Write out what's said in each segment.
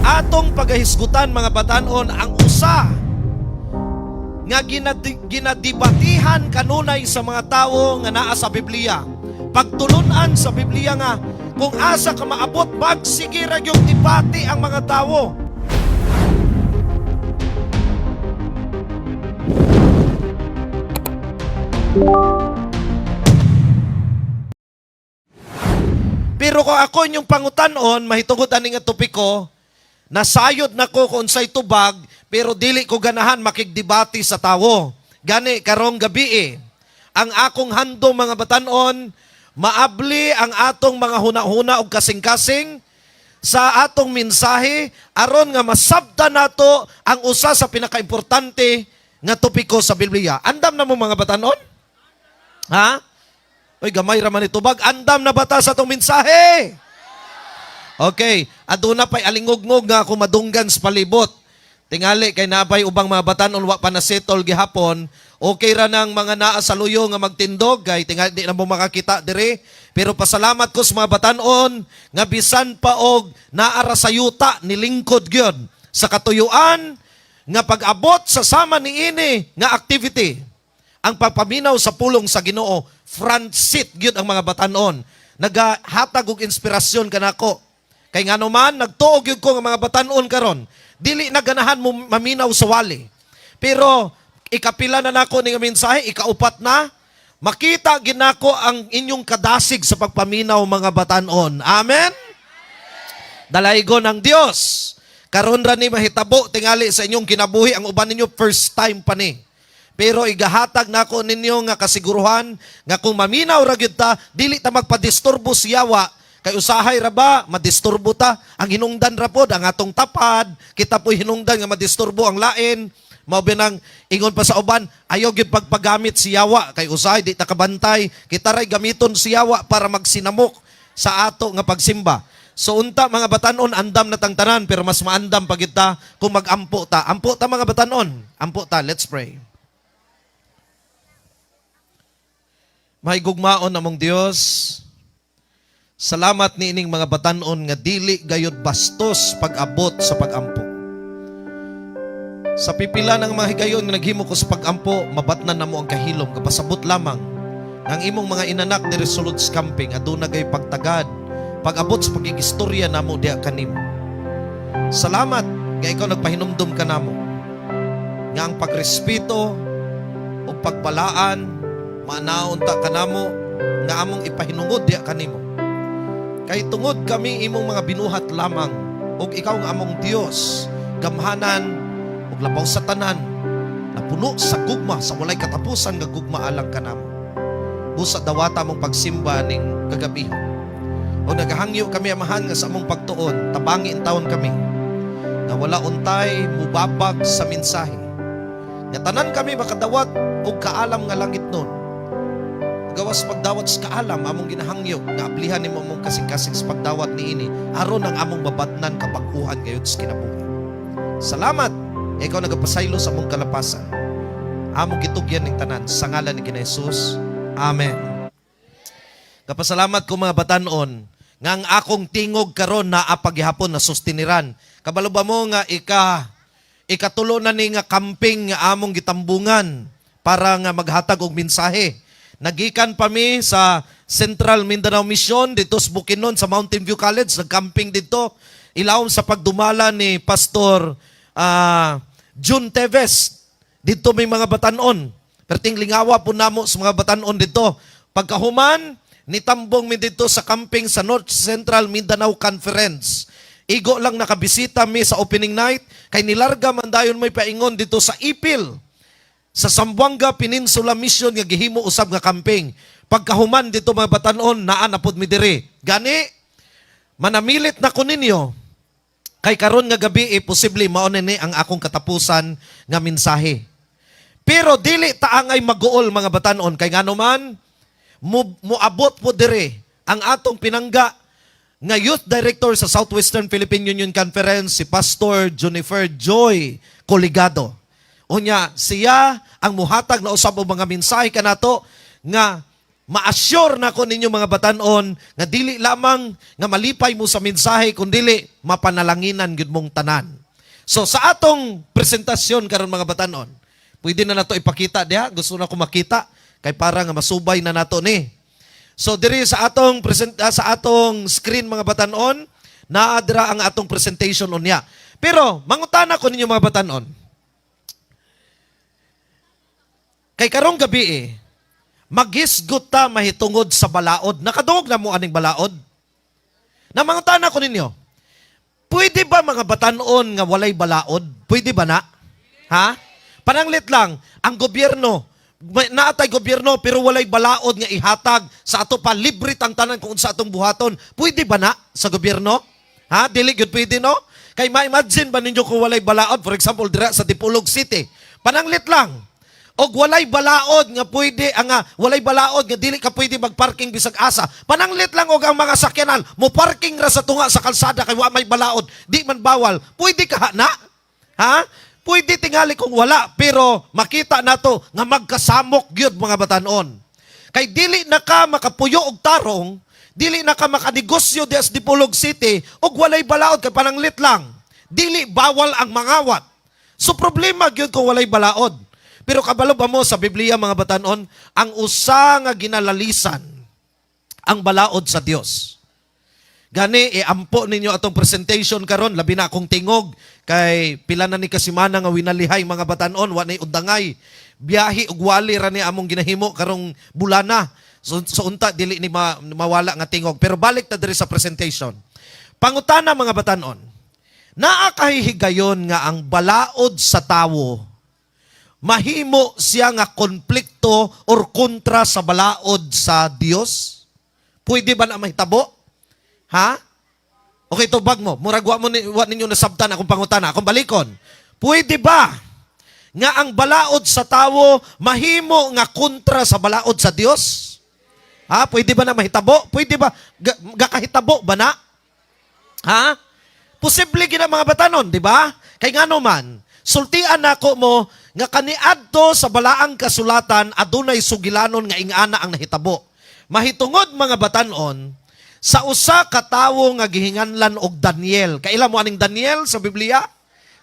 Atong pagahisgutan, mga batanon, ang usa nga ginadibatihan kanunay sa mga tawo nga naa sa Biblia. Pagtulunan sa Biblia nga kung asa ka maabot, magsige ra yung debate ang mga tawo. Pero kung ako inyong pangutanon, mahitungod ani nga topiko, nasayod na ko kung unsay tubag, pero dili ko ganahan makigdebate sa tawo. Gani karong gabi eh, ang akong handom, mga batanon, maabli ang atong mga huna-huna og kasing-kasing sa atong mensahe aron nga masabta nato ang usa sa pinakaimportante nga topiko sa Biblia. Andam na mo, mga batanon? Ha? Oy, gamay ra man itubag. Andam na bata sa atong mensahe? Okay, aduna pa'y alingugngog nga ako madunggan sa palibot. Tingali kay nabay ubang mga batanon wa pa na settle gihapon. Okay ra nang mga naa sa luyo nga magtindog kay tingali di na mo makakita dire. Pero pasalamat ko sa mga batanon nga bisan pa og naa ra sa yuta, nilingkod gyud sa katuyuan nga pag-abot sa sama niini nga activity, ang pagpaminaw sa pulong sa Ginoo, front seat gyud ang mga batanon. Nagahatag og inspirasyon kanako. Kay ngano man nagtuo gyud ko nga mga batanon karon, dili na ganahan mo maminaw sa wali. Pero ikapila na nako ning mensahe, ikaupat na, makita ginako ang inyong kadasig sa pagpaminaw, mga batanon. Amen. Dalaygon ng Dios. Karon ra ni mahitabo tingali sa inyong kinabuhi, ang uban ninyo first time pa ni. Pero igahatag nako ninyo nga kasiguruhan nga kung maminaw ra gyud ta, dili ta magpadisturbo sa yawa, kay usahay ra ba madisturbo ta, ang hinungdan ra pod ang atong tapad, kita po'y hinungdan nga madisturbo ang lain. Mao binang ingon pa sa uban, ayaw gyud pagpagamit si yawa kay usahay di ta kabantay, kita ray gamiton si yawa para magsinamok sa ato nga pagsimba. So unta, mga batanon, andam na tang tanan, pero mas maandam pa kita kung magampo ta. Ampo ta, mga batanon. Ampo ta, let's pray. Mahigugmaon namong Dios, salamat ni ining mga batanon nga dili gayod bastos pag-abot sa pagampo. Sa pipila ng mga higayon nga naghimo ko sa pagampo, mabatnan namo ang kahilom, kapasabot lamang ang imong mga inanak diri sulod sa camping, aduna gay pagtagad pag-abot sa pagigistorya namo diha kanimo. Salamat nga ikaw nagpahinumdum kanamo nga ang pagrespeto o pagbalaan maanaon ta kanamo nga among ipahinungod diha kanimo. Kay tungod kami imong mga binuhat lamang ug ikaw nga among Dios, gamhanan ug labaw sa tanan, napuno sa gugma, sa walay katapusan nga gugma alang kanamo. Busa dawata mong pagsimba ning kagabi. O nagahangyo kami, Amahan, nga sa among pagtuon, tabangi taon kami nga wala untay mubabag sa mensahe. Nga tanan kami makadawat og kaalam nga langit nun. Gawas pagdawat sa kaalam, among ginahangyo nga ablihan nimo among kasing-kasing sa pagdawat niini aron ang among mabatnan kabag-uhan gayud sa kinabuhi. Salamat nga ikaw nagapasaylo sa among kalapasan. Among gitugyan ning tanan sa ngalan ni Ginoong Jesus. Amen. Kapasalamat ko, mga batanon, nga ang akong tingog karon naa paghihapon na sustiniran. Kabalo ba mo nga ikatulo na ni nga camping nga among gitambungan para nga maghatag og mensahe? Nagikan pa mi sa Central Mindanao Mission dito sa Bukidnon, sa Mountain View College, nagcamping dito ilawom sa pagdumala ni Pastor June Teves. Dito may mga batanon. Perting lingawa po namo sa mga batanon dito. Pagkahuman, nitambong mi dito sa camping sa North Central Mindanao Conference. Igo lang nakabisita mi sa opening night kay nilarga man dayon may paingon dito sa Ipil sa Zamboanga Peninsula Mission nga gihimo usab nga camping. Pagkahuman dito, mga batanon, naa na pod mi diri. Gani manamilit na ko ninyo kay karon nga gabi eh, posible mao ni ang akong katapusan nga mensahe. Pero dili ta angay maguol, mga batanon, kay ngano man muabot po dire ang atong pinangga nga youth director sa Southwestern Philippine Union Conference, si Pastor Jennifer Joy Coligado. Unya, siya ang muhatag na usab og mga mensahe kanato nga Ma-assure nako ninyo, mga batanon, nga dili lamang nga malipay mo sa mensahe, kundili mapanalanginan gyud mong tanan. So sa atong presentasyon karon, mga batanon, pwede na nato ipakita diha, gusto na ko makita kay para nga masubay na nato ni. So diri sa atong screen, mga batanon, naa dira ang atong presentation unya. Pero mangutana ko ninyo, mga batanon. Kay karong gabi eh, maghisgot ta mahitungod sa balaod. Nakadungog na mo aning balaod? Na mangutana ko ninyo, pwede ba, mga batanon, nga walay balaod? Pwede ba na? Ha? Pananglit lang, ang gobyerno, naatay gobyerno pero walay balaod nga ihatag sa ato pa, libre tang tanan kung sa atong buhaton. Pwede ba na sa gobyerno? Ha? Dili gyud pwede, no? Kay ma-imagine ba ninyo kung walay balaod, for example, dira sa Dipolog City? Pananglit lang, og walay balaod nga pwede ang walay balaod nga dili ka pwede magparking bisag asa. Pananglit lang og ang mga sakyanan mo parking ra sa tunga sa kalsada kay wa may balaod, di man bawal. Pwede ka na? Ha? Pwede tingali kung wala, pero makita nato nga magkasamok gyud, mga batanon. Kay dili na ka makapuyo og tarong, dili na ka makanegosyo di sa Dipolog City og walay balaod, kay pananglit lang, dili bawal ang mangawat. So problema gyud kung walay balaod. Pero kabalo ba mo sa Biblia, mga batanon, ang usa nga ginalalisan ang balaod sa Dios? Gani iampo ninyo atong presentation karon, labi na akong tingog kay pila na ni kasimana nga winalihay, mga batanon, wa nay undangay. Biyahe ug wali ra ni among ginahimo karong bulana. So unta dili ni mawala nga tingog. Pero balik ta diri sa presentation. Pangutana, mga batanon, naa kahihigayon nga ang balaod sa tawo mahimo siya nga konflikto or kontra sa balaod sa Dios? Pwede ba na mahitabo? Ha? Okay, tubag mo. Murag wa mo ni, wa ninyo nasabtan akong pangutana. Akong balikon. Pwede ba nga ang balaod sa tawo mahimo nga kontra sa balaod sa Dios? Ha? Pwede ba na mahitabo? Pwede ba? Gakahitabo ba na? Ha? Posible gina, mga batanon, di ba? Kay ngano man, sultian nako mo nga kaniadto sa balaang kasulatan adunay sugilanon nga ingana ang nahitabo. Mahitungod, mga batanon, sa usa ka tawo nga gihinganlan og Daniel. Kaila mo aning Daniel sa Biblia?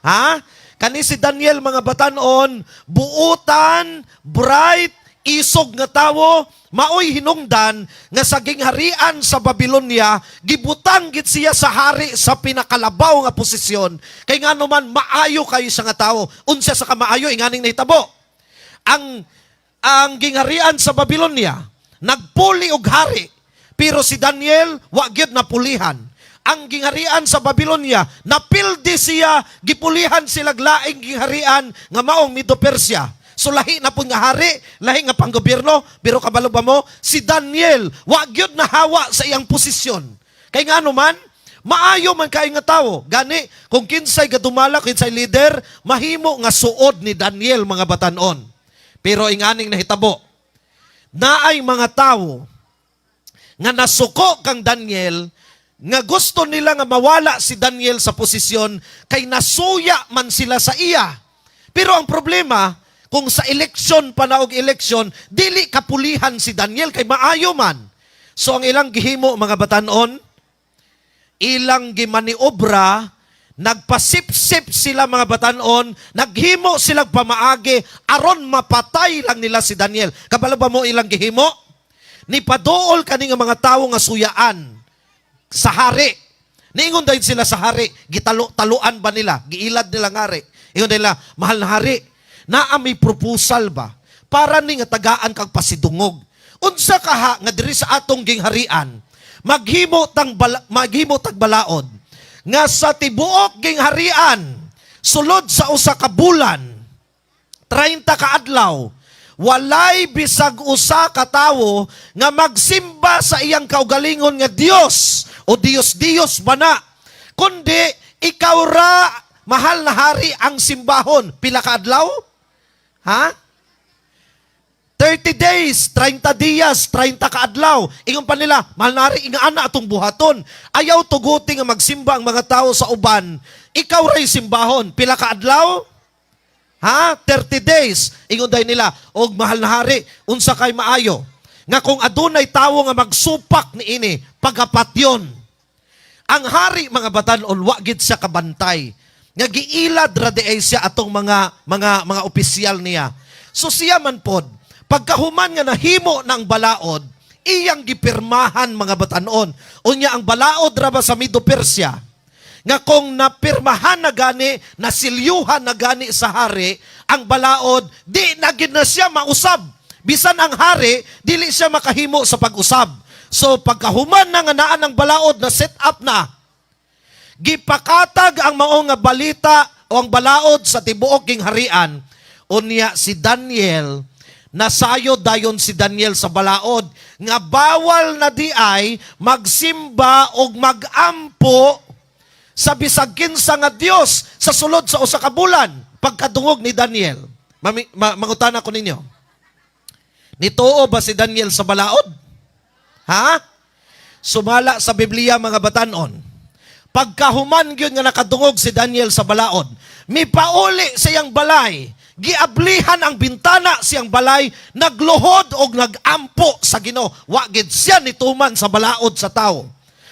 Ha? Kani si Daniel, mga batanon, buutan, bright, isog nga tawo, maoy hinungdan nga sa gingharian sa Babylonia, gibutang gid siya sa hari sa pinakalabaw nga posisyon. Kay ngano man, maayo kayo sa nga tawo. Unsa sa kamaayo inganing nahitabo? Ang gingharian sa Babylonia nagpuli og hari, pero si Daniel wa gyud napulihan. Ang gingharian sa Babylonia, napildi siya, gipulihan sila laing gingharian nga maong Medo-Persia. So lahi na pud nga hari, lahi nga panggobyerno, pero kabalo ba mo, si Daniel wa gyud nahawa sa iyang posisyon. Kay ngano man, maayo man kay nga tawo. Gani kung kinsay gadumala, kinsay leader, mahimo nga suod ni Daniel, mga batanon. Pero inganing nahitabo, naay mga tawo nga nasuko kang Daniel, nga gusto nila nga mawala si Daniel sa posisyon kay nasuya man sila sa iya. Pero ang problema, kung sa eleksyon pa na og eleksyon, dili kapulihan si Daniel kay maayo man. So ang ilang gihimo, mga batanon, ilang gimaniobra, nagpasipsip sila, mga batanon, naghimo silang pamaagi aron mapatay lang nila si Daniel. Kabalo ba mo ilang gihimo? Nipaduol kani nga mga tawo nga suyaan sa hari. Niingon dayon sila sa hari, gitalo-taluan ba nila, giilad nila nga hari. Ingon nila, "Mahal na hari, naa may proposal ba para ni nga tagaan kag pasidungog? Unsa kaha nga diri sa atong gingharian, maghimo tag balaod nga sa tibuok gingharian, sulod sa usa ka bulan, 30 ka adlaw, walay bisag usa ka tawo nga magsimba sa iyang kaugalingon nga Dios o Dios-Dios ba na, kundi ikaw ra, mahal na hari, ang simbahon." Pila ka adlaw? Ha? 30 days, 30 dias, 30 ka adlaw. Ingon pa nila, "Mahal na hari, ingana atong buhaton. Ayaw tuguti nga magsimba ang mga tao sa uban. Ikaw ray simbahon." Pila ka adlaw? Ha? 30 days. Ingon dayon nila, "Og mahal na hari, unsa kay maayo? Nga kung adunay tawo nga magsupak niini, pagapatyon. Ang hari, mga batanon, wa gid siya kabantay. Nga giilad ra di ay siya atong mga opisyal niya. So siya man pod, pagkahuman nga nahimo ng balaod, iyang gipirmahan, mga batanon. Unya ang balaod ra ba sa Medo Persia, nga kung napirmahan na gani, nasilyuhan na gani sa hari, ang balaod, di na gid na siya mausab. Bisan ang hari, dili siya makahimo sa pag-usab. So pagkahuman na nga naan ang balaod na set up na, gipakatag ang mao nga balita o ang balaod sa tibuok ging harian. Unya si Daniel, nasayod dayon si Daniel sa balaod nga bawal na di ay magsimba og magampo sa bisag kinsa nga Dios sa sulod sa usa ka bulan pagkadungog ni Daniel. Mangutana ko ninyo. Nituo ba si Daniel sa balaod? Ha? Sumala sa Biblia, mga batanon, pagkahuman gyud nga nakadungog si Daniel sa balaod, mipauli sa iyang balay, giablihan ang bintana siyang balay, nagluhod og nagampo sa Ginoo. Wa gid siya nituman sa balaod sa tawo.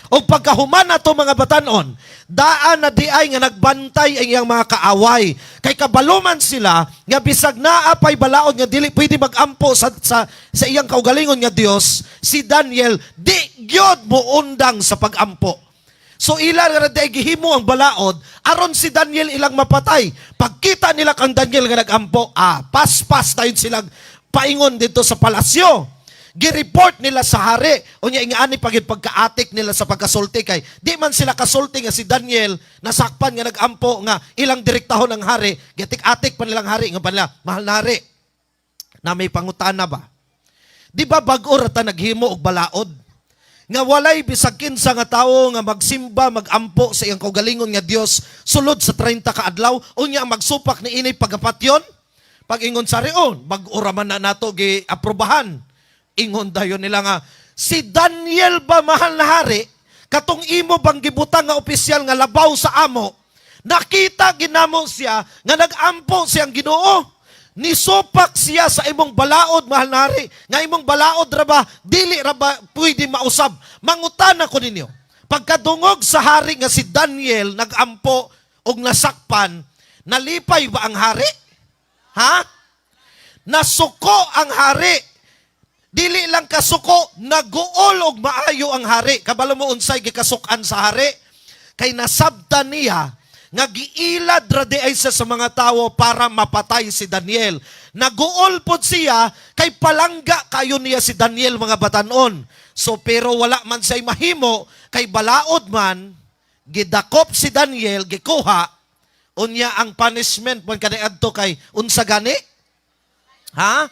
Og pagkahuman nato, mga batanon, daan na di ay nga nagbantay ang iyang mga kaaway. Kay kabaluman sila nga bisag naa pay balaod nga dili pwede magampo sa iyang kaugalingon nga Dios, si Daniel di gyud muundang sa pagampo. So ila nga di ay gihimo ang balaod aron si Daniel ilang mapatay. Pagkita nila kang Daniel nga nagampo, paspas dayon silang paingon dito sa palasyo. Gi-report nila sa hari. Unya ingani pagid pagkaatik nila sa pagkasulti kay di man sila kasulti nga si Daniel nasakpan nga nagampo nga ilang direktahon ang hari. Giatik-atik pa nilang hari nga panila, "Mahal na hari, na may pangutana ba? Di ba bag-o ra ta naghimo og balaod nga walay bisag kinsa nga tawo nga magsimba, magampo sa iyang kaugalingon nga Dios sulod sa 30 ka adlaw, unya ang magsupak ni ini pagapatyon?" Pag-ingon sa hari, "Oh, bag-o ra man na nato gi-aprobahan." Ingon dayon nila nga, "Si Daniel ba, mahal na hari, katong imo bang gibutang nga opisyal nga labaw sa amo, nakita ginamo siya nga nagampo siyang Ginoo. Nisupak siya sa imong balaod, mahal na hari. Nga imong balaod ra ba, dili ra ba pwede mausab?" Mangutana ko ninyo. Pagkadungog sa hari nga si Daniel nagampo og nasakpan, nalipay ba ang hari? Ha? Nasuko ang hari. Dili lang kasuko, naguol og maayo ang hari. Kabalo mo unsay gikasukan sa hari? Kay nasabtan niya nga giilad ra di ay siya sa mga tawo para mapatay si Daniel. Naguol pod siya kay palangga kayo niya si Daniel, mga batanon. So pero wala man siya'y mahimo kay balaod man, gidakop si Daniel, gikuha, unya ang punishment man kaniadto kay unsa gani? Ha?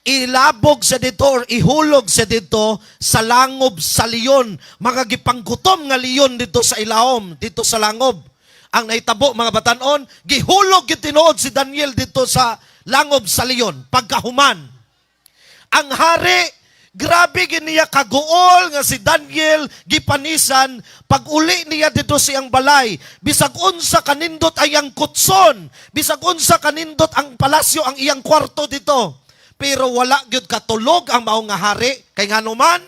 Ilabog sa dito or ihulog sa dito sa langob sa leon. Mga gipanggutom nga leon dito sa ilawom, dito sa langob. Ang naitabo, mga batanon, gihulog gyud tinuod si Daniel dito sa langob sa leon pagkahuman. Ang hari, grabe gid niya kaguol nga si Daniel gipanisan. Pag uli niya dito siyang balay, bisag unsa kanindot ay ang kutson, bisag unsa kanindot ang palasyo, ang iyang kwarto dito. Pero wala gyud katulog ang mao nga hari kay ngano man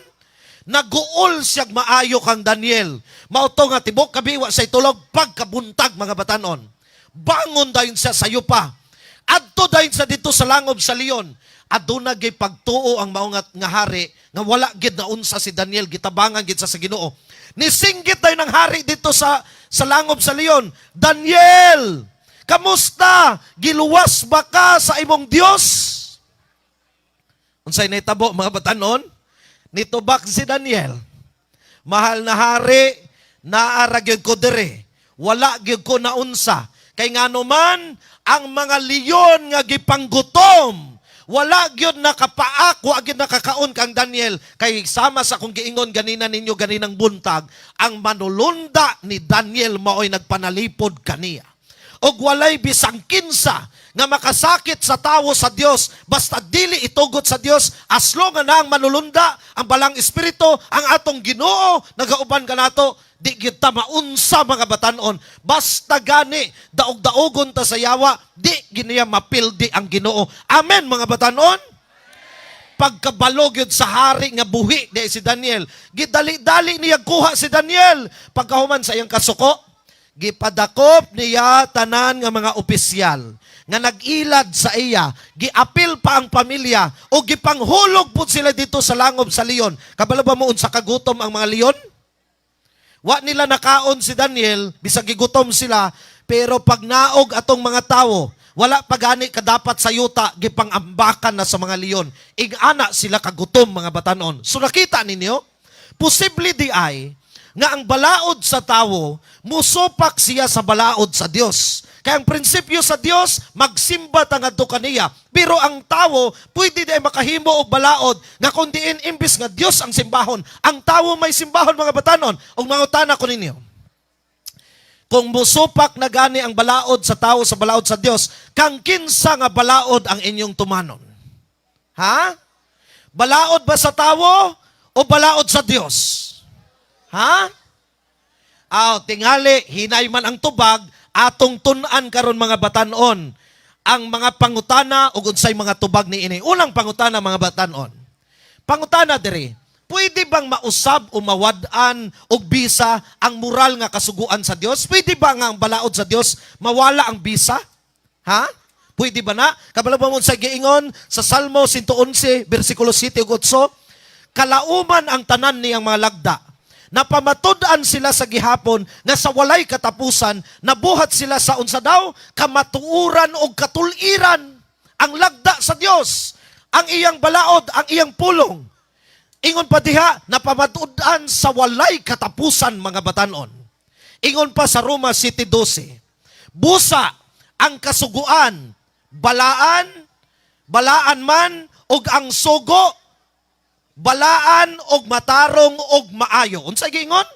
naguol siyag maayo kang Daniel. Mao to nga tibok gabi wa say tulog. Pagkabuntag, mga batanon, bangon dayon siya sa yupa. Adto dayon sa dito sa langob sa leon. Aduna gyud pagtuo ang mao nga hari nga wala gid naunsa si Daniel, gitabangan gid sa Ginoo. Nisinggit dayon ang hari dito sa langob sa leon, "Daniel, kamusta? Giluwas ba ka sa imong Dios?" Unsay nahitabo, mga batanon? Nitubak si Daniel, "Mahal na hari, naa ra gyud ko dire. Wala gyud ko naunsa. Kay ngano man, ang mga leon nga gipanggutom, wala gyud nakapaak, wa gyud nakakaon kang Daniel. Kay sama sa akong giingon ganina ninyo ganinang buntag, ang manulunda ni Daniel maoy nagpanalipod kaniya. Og walay bisang kinsa nga makasakit sa tawo sa Dios basta dili itugot sa Dios, as long nga na ang manulunda, ang balang espiritu, ang atong Ginoo nagauban kanato, di gyud ta maunsa, mga batanon. Basta gani daog-daogon ta sa yawa, di giniya mapildi ang Ginoo." Amen, mga batanon. Pagkabalo gyud sa hari nga buhi di si Daniel, gidali-dali niya kuha si Daniel. Pagkahuman sa iyang kasuko, gipadakop niya tanan nga mga opisyal nga nag-ilad sa iya, giapil pa ang pamilya o gipanghulog pud sila dito sa langob sa leon. Kabalo ba mo unsa kagutom ang mga leon? Wa nila nakaon si Daniel, bisag gigutom sila, pero pag naog atong mga tawo, wala pa gani kadapat sa yuta, gipangambakan na sa mga leon. Ing-ana sila kagutom, mga batanon. So nakita ninyo, posible di ay nga ang balaod sa tawo, musupak siya sa balaod sa Dios. Kaya ang prinsipyo sa Dios, magsimba ta ngadto kaniya. Pero ang tawo, pwede di ay makahimo og balaod nga kung diin imbis nga Dios ang simbahon, ang tawo may simbahon, mga batanon. Og mangutana ko ninyo. Kung musupak na gani ang balaod sa tawo sa balaod sa Dios, kang kinsa nga balaod ang inyong tumanon? Ha? Balaod ba sa tawo o balaod sa Dios? Ha? Aw, tingali, hinay man ang tubag, atong tun-an karon, mga batanon, ang mga pangutana ug unsay mga tubag ni ini. Unang pangutana, mga batanon. Pangutana diri, pwede bang mausab o mawad-an og bisa ang moral nga kasuguan sa Dios? Pwede ba nga ang balaod sa Dios mawala ang bisa? Ha? Pwede ba na? Kabalo ba mo sa giingon sa Salmo 111 bersikulo 7 ug 8? Kalauman ang tanan niyang mga lagda. Napamatud-an sila sa gihapon nga sa walay katapusan, nabuhat sila sa unsa daw? Kamatuoran og katuliran. Ang lagda sa Dios, ang iyang balaod, ang iyang pulong. Ingon pa diha, napamatud-an sa walay katapusan, mga batanon. Ingon pa sa Roma 7:12, busa ang kasuguan, balaan, balaan man, ug ang sugo, balaan og matarong og maayo. Unsa giingon?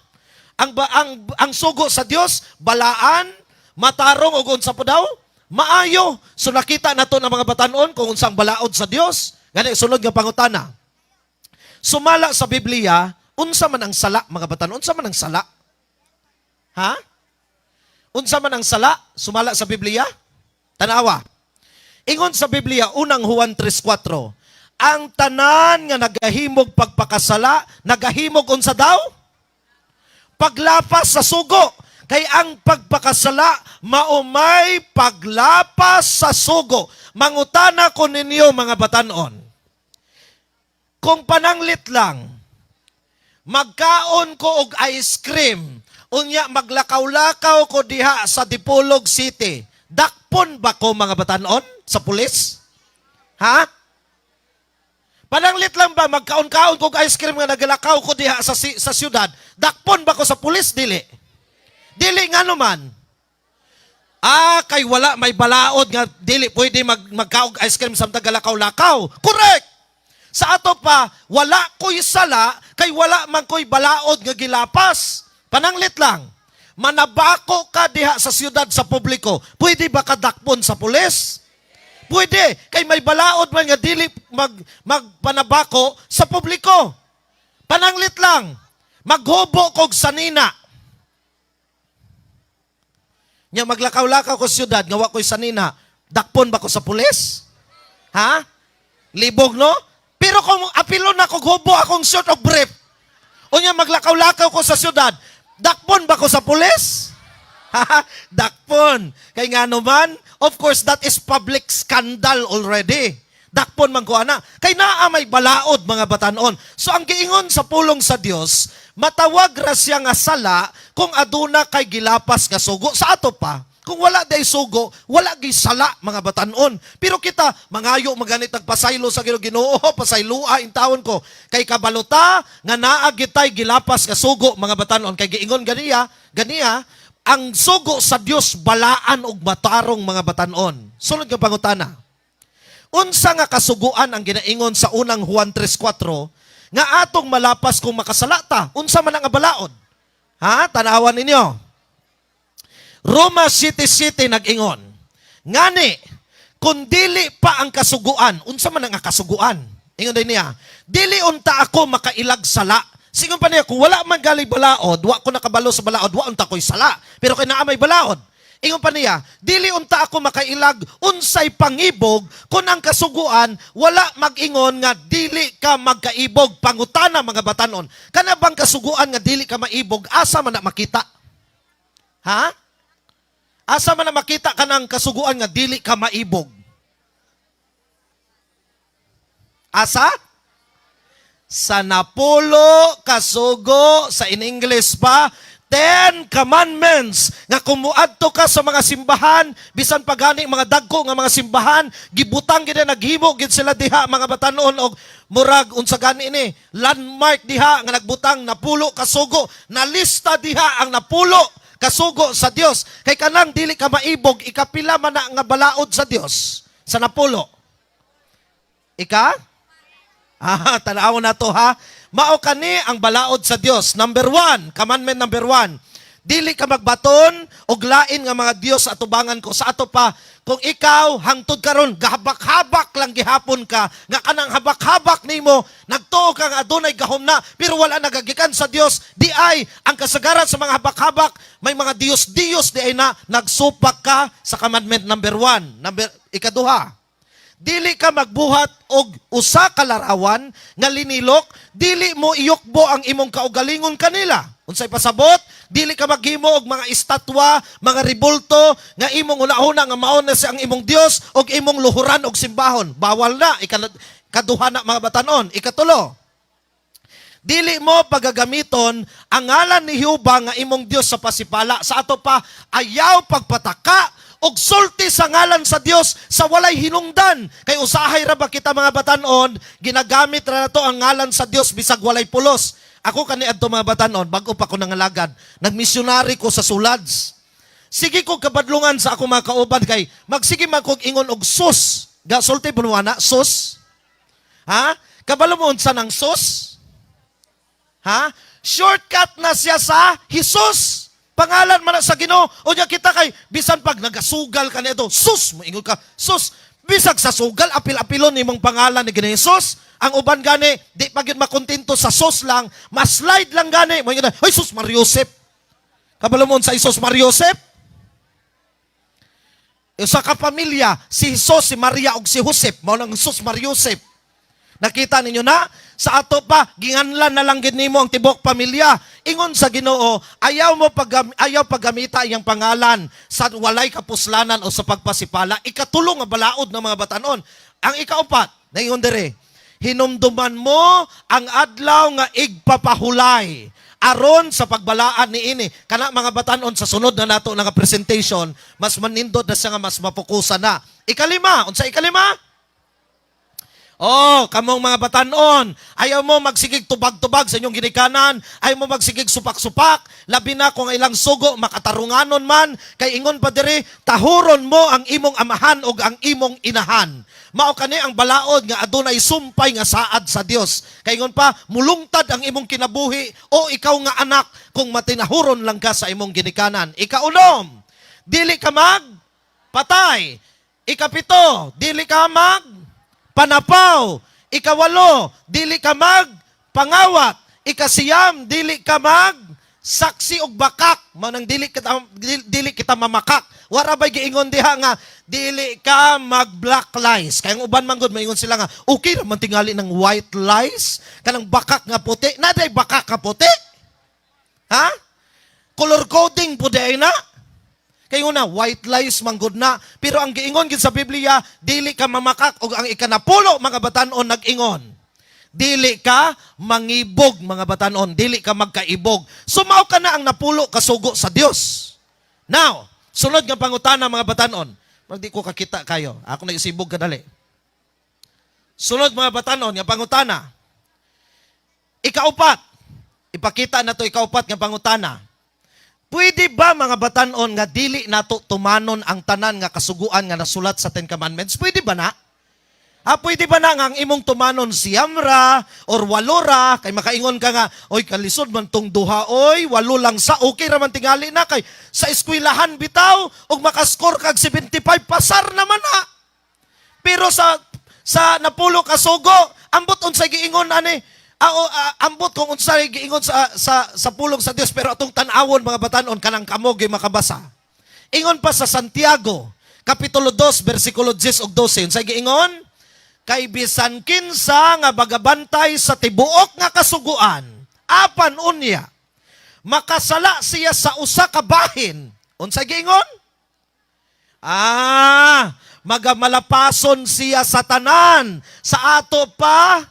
Ang ba, ang sugo sa Dios, balaan, matarong ug unsa pa daw? Maayo. So nakita nato ng mga batanon kung unsang balaod sa Dios. Gani sunod nga pangutana. Sumala sa Biblia, unsa man ang sala, mga batanon? Unsa man ang sala? Ha? Unsa man ang sala? Sumala sa Biblia? Tanawa. Ingon sa Biblia, Unang Juan 3:4, ang tanan nga nagahimog pagpakasala, nagahimog unsa daw? Paglapas sa sugo. Kay ang pagpakasala, maumay paglapas sa sugo. Mangutana ko ninyo, mga batanon. Kung pananglit lang, magkaon ko og ice cream, unya maglakaw-lakaw ko diha sa Dipolog City, dakpon ba ko, mga batanon, sa pulis? Ha? Pananglit lang ba, magkaon-kaon ko og ice cream nga nagalakaw ko diha sa syudad, dakpon ba ko sa pulis? Dili. Dili, nga naman. Ah, kay wala may balaod nga dili pwede magkaog ice cream samtang galakaw-lakaw. Correct! Sa ato pa, wala ko'y sala, kay wala man ko'y balaod nga gilapas. Pananglit lang, manabako ka diha sa syudad sa publiko, pwede ba kadakpon sa pulis? Pwede, kay may balaod man nga dili magpanabako sa publiko. Pananglit lang, maghubo kog sanina. Nya maglakaw-lakaw ko sa syudad, nga wa ko'y sanina, dakpon ba ko sa pulis? Ha? Libog, no? Pero kung apilon na kog hubo akong short og brief, unya maglakaw-lakaw ko sa syudad, dakpon ba ko sa pulis? Dakpon. Kay nga naman, of course, that is public scandal already. Dakpon man ko ana. Kay naa may balaod, mga batanon. So ang giingon sa pulong sa Dios, matawag ra siya nga sala kung aduna kay gilapas nga sugo. Sa ato pa, kung wala day sugo, wala gi sala, mga batanon. Pero kita, mangayo maganit pasaylo sa Ginoo, "Ginoo, pasayloa in tawon ko." Kay kabalota nga naa gitay gilapas nga sugo, mga batanon, kay giingon ganiya, ganiya ang sugo sa Dios balaan ug matarong, mga batanon. Sunod nga pangutana. Unsa nga kasuguan ang ginaingon sa Unang Juan 3:4 nga atong malapas kung makasala ta? Unsa man ang balaod? Ha? Tanawan ninyo. Roma 7:7 nag-ingon. Ngani, kung dili pa ang kasuguan, unsa man ang kasuguan? Ingon din niya, dili unta ako makailag sala. Singon pa niya, kung wala man gali balaod, wa ko nakabalo sa balaod, wa unta ko'y sala. Pero kay naa may balaod. Ingon pa niya, "Dili unta ako makailag unsay pangibog kung ang kasuguan wala mag-ingon nga dili ka magkaibog." Pangutana, mga batanon, kana bang kasuguan nga dili ka maibog, asa man na makita? Ha? Asa man na makita kanang kasuguan nga dili ka maibog? Asa? Sa napulo kasugo, sa in English pa, 10 Commandments, nga kung muadto ka sa mga simbahan, bisan pa gani mga dagko nga mga simbahan, gibutang gid, naghimo gid sila diha, mga batanon, og murag unsa gani ni landmark diha nga nagbutang napulo kasugo, nalista diha ang napulo kasugo sa Dios. Kay kanang dili ka maibog, ikapila man na nga balaod sa Dios sa napulo? Ika? Ah, tanaw na to ha. Mao kani ang balaod sa Dios. Number 1, commandment number 1. Dili ka magbaton og lain nga mga Dios sa atubangan ko. Sa ato pa, kung ikaw hangtod karon gahabak-habak lang gihapon ka, nga kanang habak-habak nimo, nagtuo ka nga adunay gahom na, pero wala nagagikan sa Dios, di ay ang kasagaran sa mga habak-habak, may mga Dios-Dios di ay na, nagsupak ka sa commandment number 1. Number ikaduha, dili ka magbuhat og usa ka larawan nga linilok, dili mo iyukbo ang imong kaugalingon kanila. Unsay pasabot? Dili ka maghimo og mga estatwa, mga rebulto nga imong una-una nga mao na siya ang imong Dios og imong luhuran og simbahon. Bawal na. Ikaduha na, mga batanon. Ikatulo, dili mo pagagamiton ang ngalan ni Jehova nga imong Dios sa pasipala. Sa ato pa, ayaw pagpataka og sulti sa ngalan sa Dios sa walay hinungdan. Kay usahay ra ba kita, mga batanon, ginagamit ra nato ang ngalan sa Dios bisag walay pulos. Ako kani adto, mga batanon, bago pa ko nangalagad, nagmisyonary ko sa Sulads. Sige ko kabadlungan sa ako mga kauban kay magsige man kog ingon og sus. Ga sulti po na sus. Ha? Kabalo mo unsa ng sus? Ha? Shortcut na siya sa Jesus. Pangalan man na sa Ginoo. O nya kita kay bisan pag nagasugal ka nito, sus, moingon ka, sus. Bisag sa sugal, apil-apilon imong pangalan ni Ginoo Jesus. Ang uban gani, di pa gyud makontento sa sus lang, mas-slide lang gani. Moingon na, "Ay sus Mariosep." Kabalo mo sa Jesus Mariosep? Usa ka pamilya, si Jesus, si Maria ug si Josep, mao nang Jesus Mariosep. Nakita ninyo na? Sa ato pa, ginganlan na lang gid nimo ang tibok pamilya. Ingon sa Ginoo, ayaw paggamita iyang pangalan sa walay kapuslanan o sa pagpasipala. Ikatulo nga balaod ng mga batanon. Ang ikaupat, naingon dire, "Hinumduman mo ang adlaw nga igpapahulay aron sa pagbalaan ni ini." Kana, mga batanon, sa sunod na nato nga presentation, mas manindot na siya nga mas mapokusan na. Ikalima, unsa ikalima? Oh, kamong mga batanon, ayaw mo magsigig tubag-tubag sa inyong ginikanan, ayaw mo magsigig supak-supak, labi na kung ilang sugo makatarunganon man, kay ingon pa diri, "Tahuron mo ang imong amahan ug ang imong inahan." Mao kani ang balaod nga adunay sumpay nga saad sa Dios. Kay ingon pa, mulungtad ang imong kinabuhi o ikaw nga anak kung matinahuron lang ka sa imong ginikanan. Ikaunom, dili ka mag patay. Ikapito, dili ka mag panapaw. Ikawalo, dili ka mag pangawat. Ikasiyam, dili ka mag saksi og bakak. Manang dili kita mamakak. Wara bay giingon diha nga dili ka mag black lies? Kay ang uban man gud maingon sila nga okay ra man tingali ng white lies, kanang bakak nga puti. Naday bakak nga puti? Ha? Color coding po di na. Kay una, white lies man gud na. Pero ang giingon gid sa Biblia, dili ka mamakak, og ang ikanapulo, mga batanon, nag-ingon, dili ka mangibog, mga batanon, dili ka magkaibog. Sumaw ka na ang napulo kasugo sa Dios. Now, sunod nga pangutana, mga batanon. Di ko kakita kayo. Ako nagsibog kadali. Sunod, mga batanon, nga pangutana. Ikaupat. Ipakita na to ikaupat nga pangutana. Pwede ba, mga batanon, nga dili nato tumanon ang tanan nga kasuguan nga nasulat sa 10 Commandments? Pwede ba na? Ah, pwede ba na nga ang imong tumanon 9 ra or 8 ra, kay makaingon ka nga, "Oy, kalisod man tong duha, oy, 8 lang sa, okay ra man tingali na kay sa eskwelahan bitaw ug makascore kag 75, pasar naman na." Pero sa napulo ka sugo, ambot unsay giingon ani. Ah, o, ambot kung unsay giingon sa pulong sa Dios, pero atong tan-awon, mga batanon, kanang kamo gyud makabasa. Ingon pa sa Santiago, Kapitulo 2, versikulo 10 ug 12. Unsay giingon? Kay bisan kinsa nga bagabantay sa tibuok nga kasuguan, apan unya, makasala siya sa usa ka bahin. Unsay giingon? Magamalapason siya sa tanan. Sa ato pa,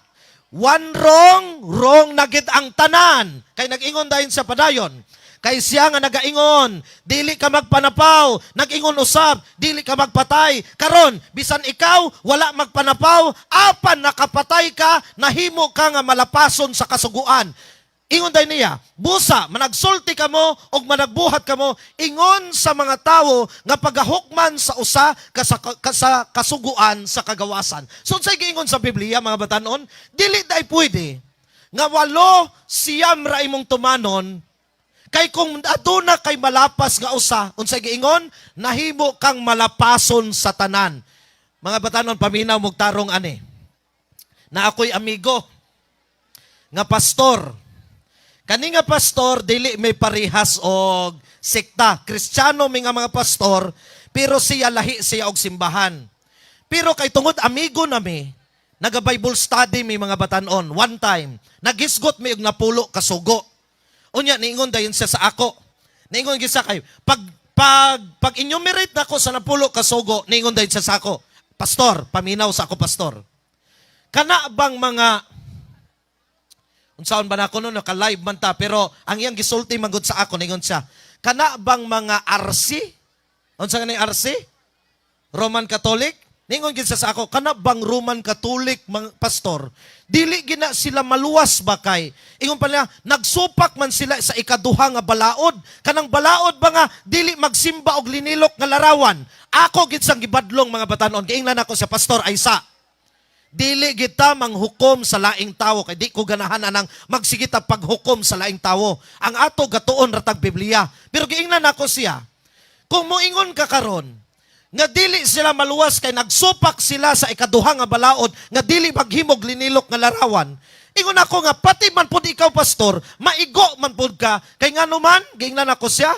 one wrong, wrong na gid ang tanan. Kay nag-ingon dayon sa padayon. Kay siya nga nagaingon, dili ka magpanapaw, nag-ingon usab, dili ka magpatay. Karon, bisan ikaw wala magpanapaw, apan nakapatay ka, nahimo ka nga malapason sa kasuguan. Ingon dayon niya, busa, managsulti kamo og managbuhat kamo, ingon sa mga tawo nga pagahukman sa usa ka sa kasuguan sa kagawasan. So unsay giingon sa Biblia, mga batanon? Dili day pwede nga 89 ra imong tumanon, kay kung aduna kay malapas nga usa, unsay giingon? Nahimo kang malapason sa tanan. Mga batanon, paminaw mog tarong ani. Na ako'y amigo nga pastor. Kani nga pastor dili may parihas og sekta. Kristiyano mi nga mga pastor, pero siya lahi siya og simbahan. Pero kay tungod amigo nami, naga Bible study mi, mga batanon, one time, naghisgot mi og 10 ka sugo. Unya niingon dayon siya sa ako. Niingon gyud siya kay pag enumerate nako sa 10 ka sugo, niingon dayon siya sa ako. "Pastor, paminaw sa ako, pastor. Kana bang mga unsaon ba nako no, naka-live man ta, pero ang iyang gisulti man gud sa ako, ningon siya, kana bang mga RC? Unsa nga ni RC? Roman Catholic? Ningon gid siya sa ako, kana bang Roman Catholic, mga pastor, dili gina sila maluwas ba kay ingon pa niya, nagsupak man sila sa ikaduha nga balaod. Kanang balaod ba nga dili magsimba og linilok nga larawan?" Ako gid sang gibadlong, mga batanon. Giingnan ako sa pastor ay sa dili kita manghukom sa laing tawo kay di ko ganahan anang magsigita paghukom sa laing tawo. Ang ato gatuon ratag Biblia. Pero giingnan ako siya. Kung moingon ka karon nga dili sila maluwas kay nagsupak sila sa ikaduha nga balaod nga dili maghimog linilok nga larawan. Ingon ako nga pati man pud ikaw, pastor, maigo man pud ka kay ngano man, giingnan ako siya.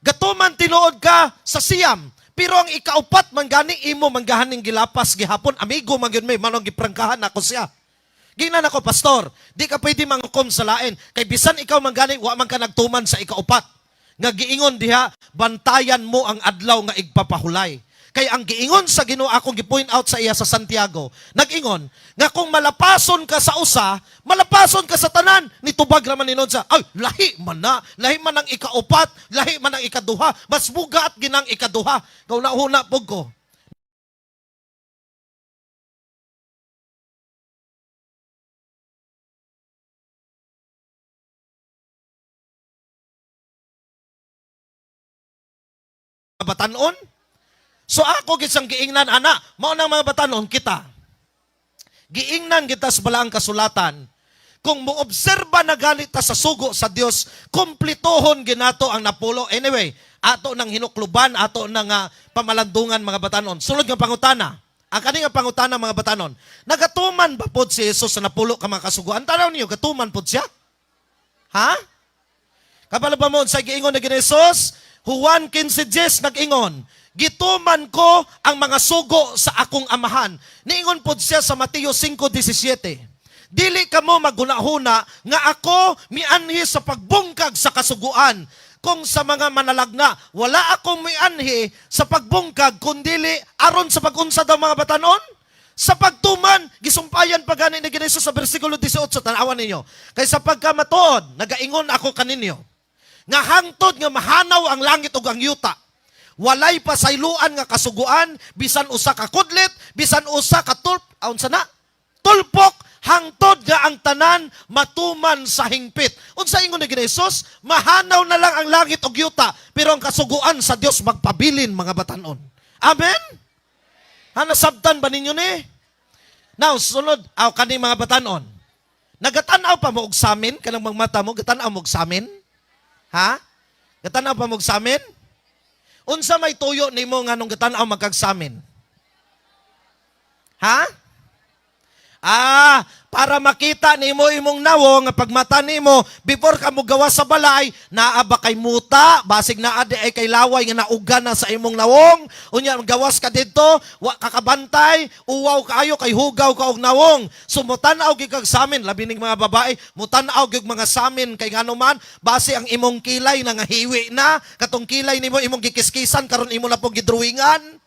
Gatuman tinuod ka sa 9. Pero ang ikaupat man gani imo manggahaning gilapas gihapon, amigo man gyud may manong giprangkahan ako siya. Giingnan ako, "Pastor, di ka pwede manghukom sa lain kay bisan ikaw man gani wa man ka nagtuman sa ikaupat. Nga giingon diha, bantayan mo ang adlaw nga igpapahulay." Kay ang giingon sa Ginoo, akong gi-point out sa iya sa Santiago, nag-ingon nga kung malapason ka sa usa, malapason ka sa tanan. Nitubag raman ni sa, ay, lahi man na, lahi man ang ikaupat, lahi man ang ikaduha, mas bugat ginang ikaduha. Kauna-una pug ko. Batanon. So ako gid sang giingnan ana, mao nang mga batanon kita. Giingnan kita sa balaang kasulatan. Kung moobserba na ganit ta sa sugo sa Dios, kumplitohon ginato ang 10. Anyway, ato nang hinukluban, ato nang pamalandungan, mga batanon. Sulod nga pangutana. Ang kani nga pangutana, mga batanon, nagatuman ba pod si Jesus sa 10 ka mga kasuguan? Tanaw niyo, gatuman pod siya? Ha? Kabalo ba mo sa giingon ni Jesus? Juan 15:10 nag-ingon, "Gituman ko ang mga sugo sa akong amahan." Niingon pod siya sa Mateo 5:17, "Dili kamo magunahuna nga ako mianhi sa pagbungkag sa kasuguan kung sa mga manalagna. Wala akong mianhi sa pagbungkag kundili aron sa pagunsa daw, mga batanon? Sa pagtuman." Gisumpayan pa gani ni Jesus sa bersikulo 18, tanawan ninyo. "Kay sa pagkamatuod, nagaingon ako kaninyo, nga hangtod nga mahanaw ang langit ug ang yuta, walay pasayloan nga kasuguan, bisan usa ka kudlit, bisan usa ka tulp, unsa na? Tulpok, hangtod nga ang tanan matuman sa hingpit." Unsa ingon ni Jesus? Mahanaw na lang ang langit ug yuta, pero ang kasuguan sa Dios magpabilin, mga batanon. Amen? Ha, nasabtan ba ninyo ni? Now, sunod, aw kani mga batanon. Nagatanaw pa mo og samin kanang mga mata mo, gatanaw mo og samin? Ha? Gatanaw pa mo og samin? Unsa may tuyo nimo nga nung gatanaw magkag samin? Ha? Ah, Para makita nimo imong nawong nga pagmata nimo before ka mogawas sa balay, naa ba kay muta, basig naa di ay kay laway nga nauga na sa imong nawong. Unya gawas ka didto, wa ka kabantay, uwaw kaayo kay hugaw ka og nawong. So mutan-aw gyud kag samin, labi ning mga babae, mutan-aw gyud mga samin kay ngano man base ang imong kilay na nga hiwi na, katong kilay nimo imong gikiskisan karon imo na pong gidrawingan.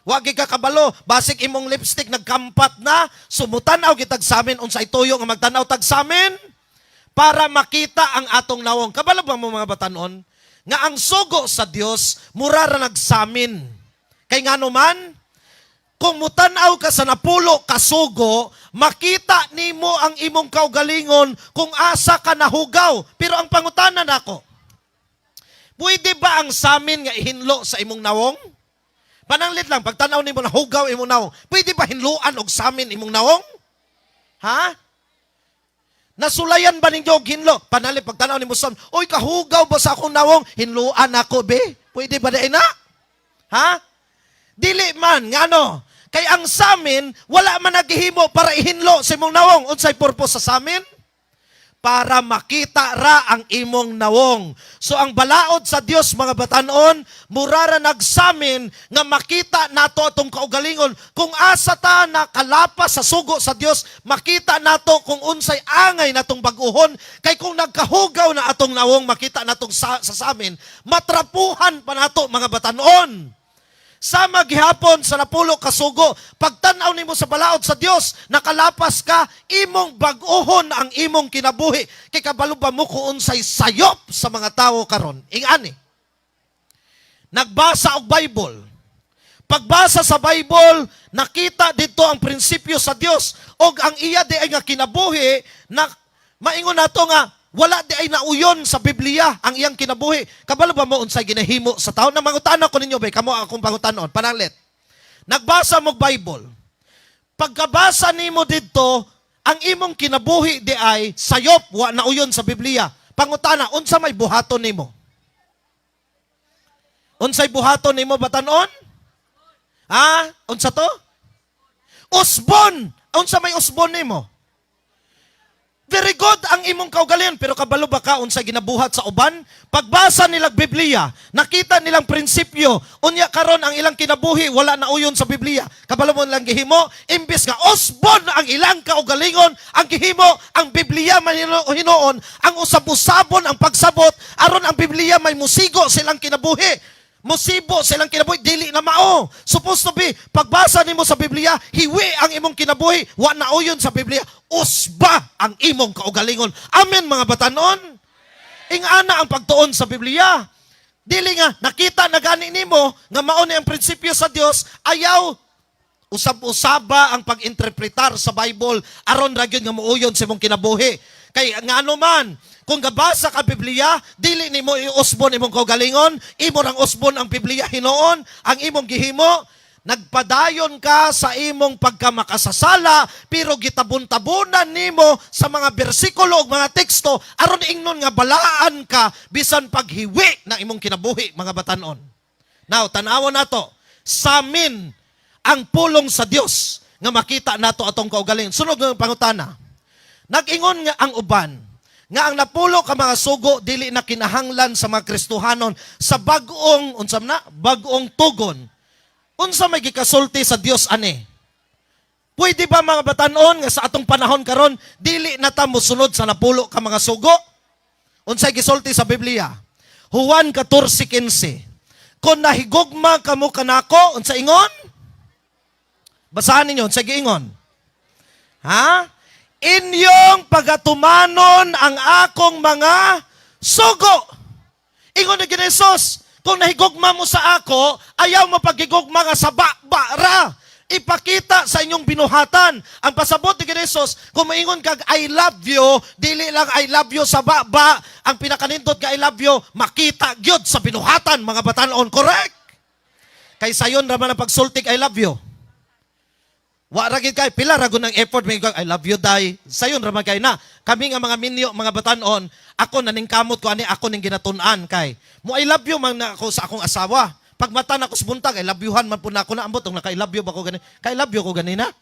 Wa gyud ka kabalo, basig imong lipstick nagkampat na, so mutan-aw gyud tag samin. Unsay tuyo nga magtan-aw tag samin? Para makita ang atong nawong. Kabalo ba mo, mga batanon, nga ang sugo sa Dios mura ra nagsamin? Kay ngano man, kung mutan-aw ka sa napulo kasugo, makita nimo ang imong kaugalingon kung asa ka nahugaw. Pero ang pangutana nako, pwede ba ang samin nga ihinlo sa imong nawong? Pananglit lang, pagtanaw nimo na hugaw imong nawong, pwede ba hinluan og samin imong nawong? Ha? Nasulayan ba ninyo og hinlo? Pananglit pagtanaw nimo sa, "Oy, kahugaw ba sa akong nawong? Hinluan ako, be." Pwede ba diay na? Ha? Dili man, ngano? Kay ang samin, wala man naghihimo para ihinlo sa imong nawong. Unsay purpose sa samin? Para makita ra ang imong nawong. So ang balaod sa Dios, mga batanon, mura ra nagsamin nga makita nato atong kaugalingon. Kung asa ta nakalapas sa sugo sa Dios, makita nato kung unsay angay natong baguhon. Kay kung nagkahugaw na atong nawong, makita natong sa samin, matrapuhan pa nato, mga batanon. Sama gihapon sa napulo kasugo, pagtan-aw nimo sa balaod sa Dios, nakalapas ka, imong bag-ohon ang imong kinabuhi. Kay kabalo ba mo kung unsay sayop sa mga tawo karon? Ingani. Nagbasa og Bible. Pagbasa sa Bible, nakita dito ang prinsipyo sa Dios og ang iya di ay nga kinabuhi na maingon nato nga wala di ay nauyon sa Biblia ang iyang kinabuhi. Kabalo ba mo unsay ginahimo sa tao? Nang mangutana ko ninyo ba, kamo akong pangutanon, pananglit. Nagbasa mo Bible. Pagkabasa nimo didto, ang imong kinabuhi di ay sayop, wa nauyon sa Biblia. Pangutana, unsa may buhaton nimo? Unsay buhaton nimo, batanon? Ha? Unsa to? Usbon! Unsa may usbon nimo? Very good ang imong kaugalingon, pero kabalo ba ka unsa ginabuhat sa uban? Pagbasa nilang Biblia, nakita nilang prinsipyo, unya karon ang ilang kinabuhi wala na uyon sa Biblia. Kabalo mo nilang gihimo? Imbes nga usbon ang ilang kaugalingon, ang gihimo ang Biblia man hinuon, ang usab-usabon ang pagsabot aron ang Biblia may musigo silang kinabuhi. Musibo silang kinabuhi, dili na mao. Supposed to be, pagbasa nimo sa Biblia, hiwi ang imong kinabuhi, wa na uyon sa Biblia, usba ang imong kaugalingon. Amen, mga batanon? Ingana ang pagtuon sa Biblia. Dili nga, nakita na gani nimo nga mao ni ang prinsipyo sa Dios, ayaw usab-usaba ang pag-interpretar sa Bible aron ra gyud nga muuyon sa imong kinabuhi. Kay ngano man, kung gabasa ka Biblia, dili nimo iusbon imong kaugalingon, imo rang usbon ang Biblia hinuon, ang imong gihimo, nagpadayon ka sa imong pagkamakasasala, pero gitabon-tabunan nimo sa mga bersikulo ug mga teksto aron ingnon nga balaan ka bisan paghiwi na imong kinabuhi, mga batanon. Now, tan-awon nato samin ang pulong sa Dios nga makita nato atong kaugalingon. Sunod nga pangutana. Nag-ingon nga ang uban nga ang napulo ka mga sugo dili na kinahanglan sa mga Kristohanon sa bag-ong unsa na bag-ong tugon. Unsa may gikasulti sa Dios ani? Pwede ba, mga batanon, nga sa atong panahon karon dili na ta mosunod sa napulo ka mga sugo? Unsay gisulti sa Biblia? Juan 14:15. "Kung nahigugma kamo kanako," unsa ingon? Basahan ninyo, unsa giingon? Ha? "Inyong pagatumanon ang akong mga sugo." Ingon ni Jesus, "Kung nahigugma mo sa ako, ayaw mo paghigugma nga sa ba ra. Ipakita sa inyong binuhatan." Ang pasabot ni Jesus, kung maingon kag "I love you," dili lang "I love you" sa ba. Ang pinakanindot ka "I love you," makita gyud sa binuhatan, mga batanon. Correct? Kay sayon ra man ang pagsultik "I love you." Wa ra gid kay pila ra gud ng effort may "I love you, day." Sayon ra man kay na. Kami nga mga minyo, mga batanon, ako naningkamot ko ani, ako ning ginatun-an kay mo "I love you" man na ako sa akong asawa. Pag mata na ko sa buntag, "I love you-han" man po na ako na ambot naka "I love you" ba ko gani. Kay "I love you" ko ganina.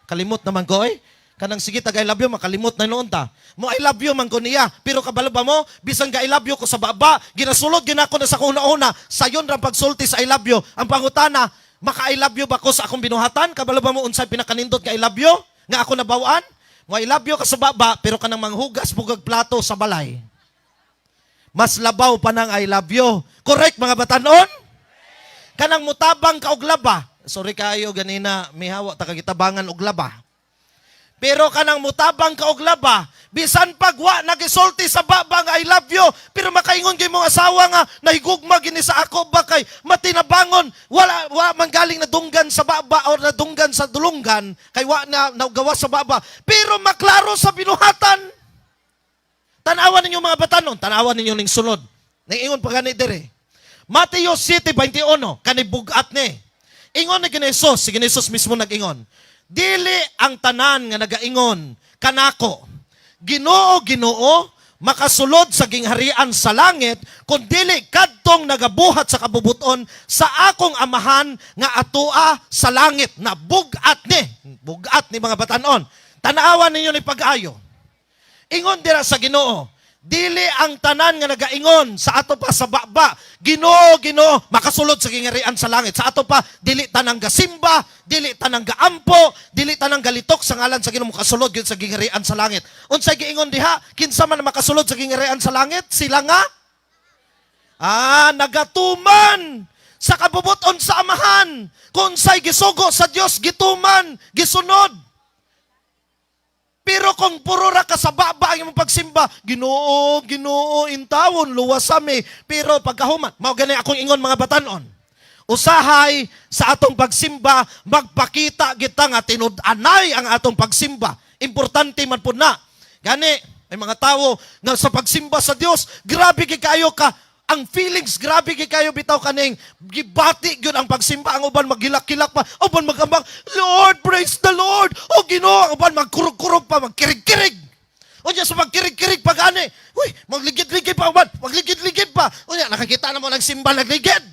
Kalimot naman ko eh. Kanang sige tag "I love you," makalimot na noon ta. Mo "I love you" man ko niya, pero kabalo ba mo, bisan ga "I love you" ko sa baba, ginasulod ginako na sa una-una, sayon ra pagsulti sa "I love you." Ang pangutana, maka "I love you" ba ko sa akong binuhatan? Kabalo ba mo unsay pinakanindot nga "I love you" nga ako nabawaan? Mo "I love you" ka sa baba, pero kanang manghugas bugag plato sa balay, mas labaw pa ng "I love you." Correct, mga batanon? Kanang mutabang ka og laba. Sorry kayo ganina, mihawa ta kagitabangan og laba. Pero kanang mutabang ka og laba, bisan pag wa nagisulti sa baba nga "I love you," pero makaingon kay mong asawa nga nahigugma gini sa ako ba kay matinabangon, wala wa man galing nadunggan sa baba or nadunggan sa dulunggan kay wa na nagawa sa baba, pero maklaro sa binuhatan. Tanawan ninyo, mga batanon, tanawan ninyo ning sunod. Ningingon pa gani dire. Mateo 7:21, kani bugat ni. Ingon ni Jesus, si Jesus mismo nag-ingon. "Dili ang tanan nga nagaingon kanako, 'Ginoo, Ginoo,' makasulod sa gingharian sa langit, kun dili kadtong nagabuhat sa kabubuton sa akong Amahan nga atoa sa langit." Na bugat ni, bugat ni, mga batanon. Tanawan ninyo ni pag-ayo. Ingon dira sa Ginoo, dili ang tanan nga nagaingon sa ato pa sa baba, 'Ginoo, Ginoo,' makasulod sa gingarian sa langit. Sa ato pa, dili tanang gasimba, dili tanang gaampo, dili tanang galitok sa ngalan sa Ginoo makasulod gyud sa gingarian sa langit. Unsay giingon diha? Kinsa man makasulod sa gingarian sa langit? Sila nga nagatuman sa kabubuton sa Amahan. Kung unsay gisugo sa Dios, gituman, gisunod. Pero kung puro ra ka sa baba ang imong pagsimba, "Ginoo, Ginoo, intawon, luwas mi." Pero pagkahuman, mao gani akong ingon, mga batanon. Usahay sa atong pagsimba, magpakita kita nga tinud-anay ang atong pagsimba. Importante man pud na. Gani, may mga tao nga sa pagsimba sa Dios, grabe kay kayo ka ang feelings, grabe kay kayo bitaw kaning gibati gyud ang pagsimba. Ang uban maghilak-hilak pa, uban magambang, "Lord, praise the Lord." O Ginoo, ang uban magkurog-kurog pa, magkirig-kirig. Unya sa magkirig-kirig pa gani, uy, magligid-ligid pa uban, magligid-ligid pa. Unya nakakita na mo nagsimba nagligid.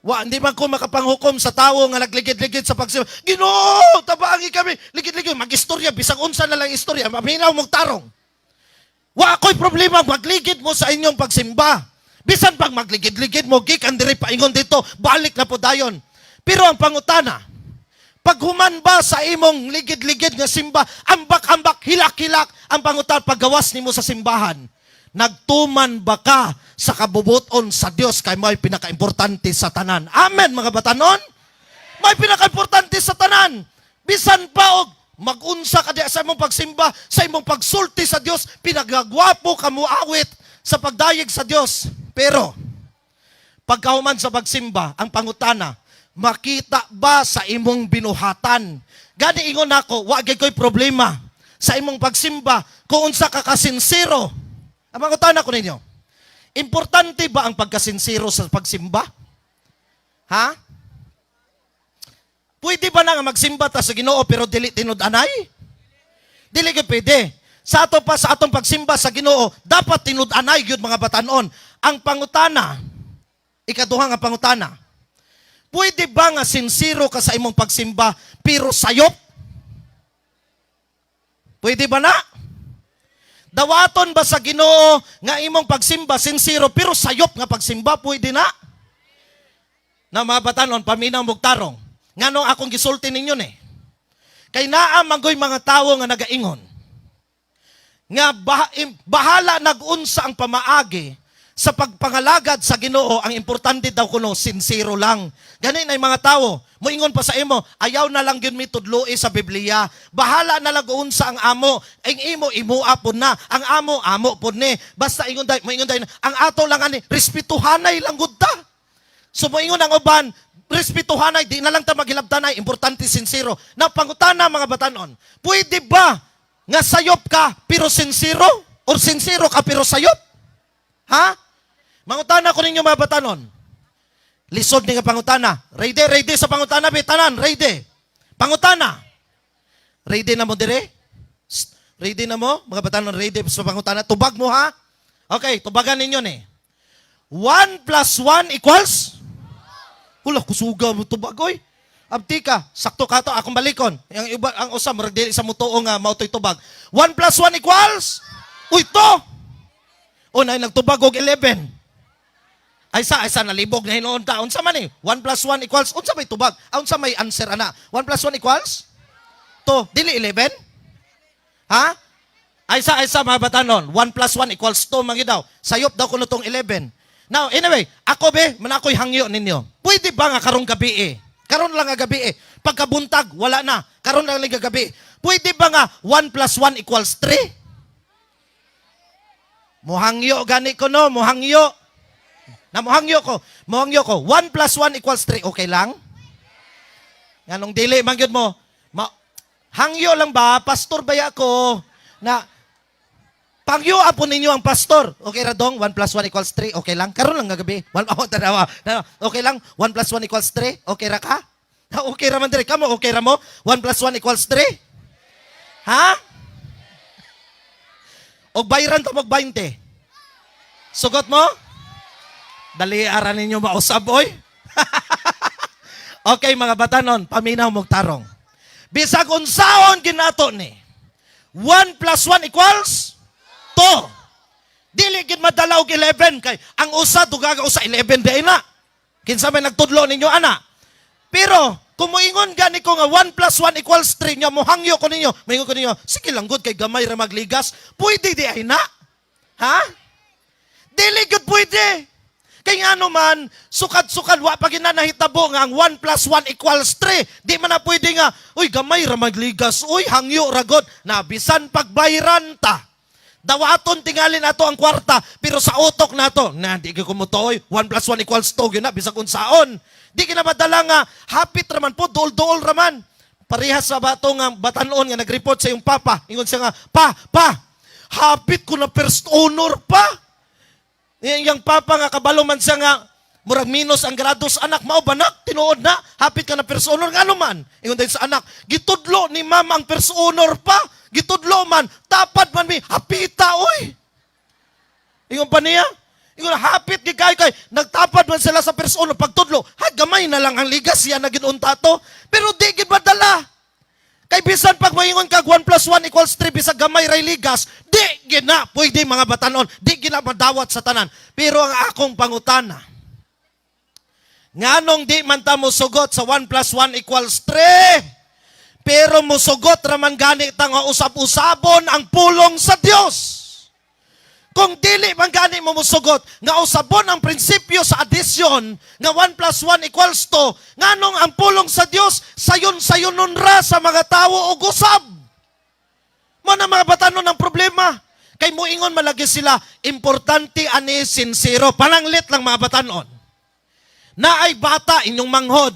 Wa, hindi man ko makapanghukom sa tawo nga nagligid-ligid sa pagsimba. "Ginoo, tabangi kami." Ligid-ligid, mag-istorya, bisag unsa na lang istorya, maminaw mong tarong. Wa ako'y problema, magligid mo sa inyong pagsimba. Bisan pag magligid-ligid mo, gikan diri paingon dito, balik na po dayon. Pero ang pangutana, paghuman ba sa imong ligid-ligid nga simba, ambak-ambak, hilak-hilak, ang pangutana, paggawas nimo sa simbahan, nagtuman ba ka sa kabubuton sa Dios kay may pinakaimportante sa tanan? Amen, mga batanon? May pinakaimportante sa tanan. Bisan pa og magunsa ka diya sa imong pagsimba, sa imong pagsulti sa Dios, pinagagwapo ka muawit sa pagdayeg sa Dios. Pero pagkahuman sa pagsimba, ang pangutana, makita ba sa imong binuhatan? Gani ingon nako, wa gyud ko'y problema sa imong pagsimba kung unsa ka kasinsero. Ang pangutana ko ninyo, importante ba ang pagkasinsero sa pagsimba? Ha? Pwede ba na nga magsimba ta sa Ginoo pero dili tinud-anay? Dili gyud pwede. Sa ato pa sa atong pagsimba sa Ginoo, dapat tinud-anay gyud, mga batanon. Ang pangutana, ikaduha nga pangutana. Pwede ba nga sinsero ka sa imong pagsimba pero sayop? Pwede ba na? Dawaton ba sa Ginoo nga imong pagsimba sinsero pero sayop nga pagsimba? Pwede na? Na mga batanon, paminaw mog tarong. Nganong akong gisulti ninyo ni? Kay naa mangoy mga tawo nga nagaingon nga bahala nag-unsa ang pamaagi sa pagpangalagad sa Ginoo, ang importante daw kuno sinsero lang. Gani na mga tawo, moingon pa sa imo, "Ayaw na lang gyud mi tudloi sa Biblia. Bahala na lang unsa ang amo. Ang imo imua pud na, ang amo amo pud ni. Basta ingon day, moingon day, ang ato lang ani respetuhanay lang gud ta." So moingon ang uban, respetuhanay, di na lang ta maghilabtanay, importante sinsero. Na pangutana, mga batanon, pwede ba nga sayop ka pero sinsero? Or sinsero ka pero sayop? Ha? Mangutana ko ninyo, mga batanon. Lisod ni nga pangutana. Ready, ready sa pangutana, be tanan, ready. Pangutana. Ready na mo dire? Shh, ready na mo? Mga batanon, ready sa pangutana. Tubag mo ha? Okay, tubagan ninyo ni. 1 plus 1 equals? Wala, kusuga mo tubag, oy. Abti ka, sakto ka to, akong balikon. Ang iba, ang usa, murag dili sa mutuo nga mao to'y tubag. 1 plus 1 equals? Uy, to! O, na nagtubag og 11. Ay sa, nalibog na hinuon ta. Unsa man eh? 1 plus 1 equals, unsa may tubag? Ah, unsa may answer ana? 1 plus 1 equals? 2. Dili 11? Ha? Ay sa, mga batanon. 1 plus 1 equals 2, mga daw. Sayop daw kuno tong 11. Now, anyway, ako be, man ako'y hangyo ninyo. Pwede ba nga karong gabi eh? Karon lang nga gabi eh. Pagkabuntag, wala na. Karon lang nga gabi. Pwede ba nga 1 plus 1 equals 3? Muhangyo gani ko no, muhangyo. Na muhangyo ko, muhangyo ko. 1 plus 1 equals 3, okay lang? Nganong dili man gyud mo? Ma, hangyo lang ba, pastor ba ko na pangyo po ninyo ang pastor. Okay ra dong, 1 plus 1 equals 3, okay lang? Karon lang nga gabi. 1, oh, tanawa. Tanawa. Okay lang, 1 plus 1 equals 3, okay ra ka? Ha, okay ra man dire. Kamo, okay ra mo? 1 plus 1 equals 3? Ha? Og bayran ta og 20. Sugot mo? Dali ara ninyo mausab oy. Okay, mga batanon, paminaw mog tarong. Bisag unsaon ginato ni. 1 plus 1 equals 2. Dili gid madala og 11 kay ang usa dugaga usa 11 di na. Kinsa may nagtudlo ninyo ana? Pero kung moingon gani ko nga 1 plus 1 equals 3 nya mohangyo ko ninyo, moingon ko ninyo, sige lang gud kay gamay ra magligas, pwede di ay na? Ha? Dili gud pwede. Kay ngano man, sukad-sukad, wa pa gina nahitabo nga ang 1 plus 1 equals 3. Di man na pwede nga, uy, gamay ra magligas, uy, hangyo ragod. Na bisan pagbayran ta. Dawaton tingali nato ang kwarta, pero sa utok nato, na di ko mutuoy, 1 plus 1 equals 2, yun na, bisag unsaon. Di kina madala nga, hapit raman po, duol-duol raman. Parehas sa bato nga batanon nga nag-report sa iyong papa. Ingon siya nga, "Pa, pa, hapit ko na first honor, pa." Yang papa nga kabalo man siya nga murag minus ang grados, "Anak, mao ba nak? Tinuod na hapit ka na first honor? Ngano man?" Ingon din sa anak, "Gitudlo ni mama ang first honor, pa. Gitudlo man, tapad man mi, hapita oy." Ingon pa niya, ingon, hapit gid kay kay nagtapad man sila sa first honor pagtudlo. Ha, gamay na lang ang ligas siya na gid-unta to. Pero di gid madala. Kay bisan pag maingon kag 1 plus 1 equals 3, bisag gamay ray ligas, di gina pwede, mga batanon, di gina madawat sa tanan. Pero ang akong pangutana, nganong di man ta mosugot sa 1 plus 1 equals 3? Pero mosugot raman gani ta nga usab-usabon ang pulong sa Dios. Kung dili man gani mo musugot nga usabon ang prinsipyo sa addition nga 1 plus 1 equals 2, nganong ang pulong sa Dios sayon-sayon nun ra sa mga tawo og usab? Mo na, mga batanon, ang problema. Kay muingon malagi sila, importante ani sincero. Pananglit lang, mga batanon. Naay bata inyong manghod.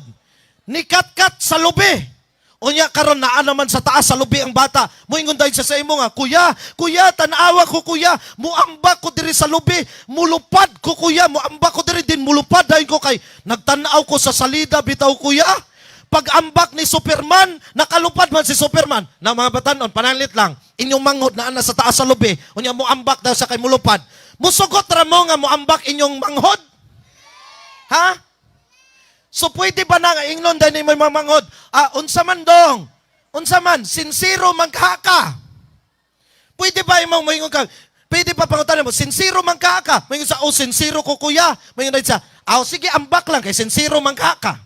Nikatkat sa lubi. Unya karon naa naman sa taas sa lubi ang bata. Moingon dayon siya sa imo nga, "Kuya, kuya, tan-awa ko kuya, muambak ko diri sa lubi, mulupad ko kuya, muambak ko diri din mulupad dayon ko kay nagtan-aw ko sa salida bitaw kuya. Pag ambak ni Superman, nakalupad man si Superman." Na mga batanon, pananglit lang, inyong manghod naa na sa taas sa lubi, unya muambak daw sa kay mulupad. Musugot ra mo nga muambak inyong manghod? Ha? So pwede ba na nga ingnon dahil mo mga manghod? "Ah, unsa man dong? Unsa man? Sincero man ka ka." Pwede ba imong moingon ka? Pwede pa pangutanan mo, "Sincero man ka ka?" Moingon sa, "Oh, sincero ko kuya." Moingon siya, "Ah, sige, ambak lang kay sincero man ka ka."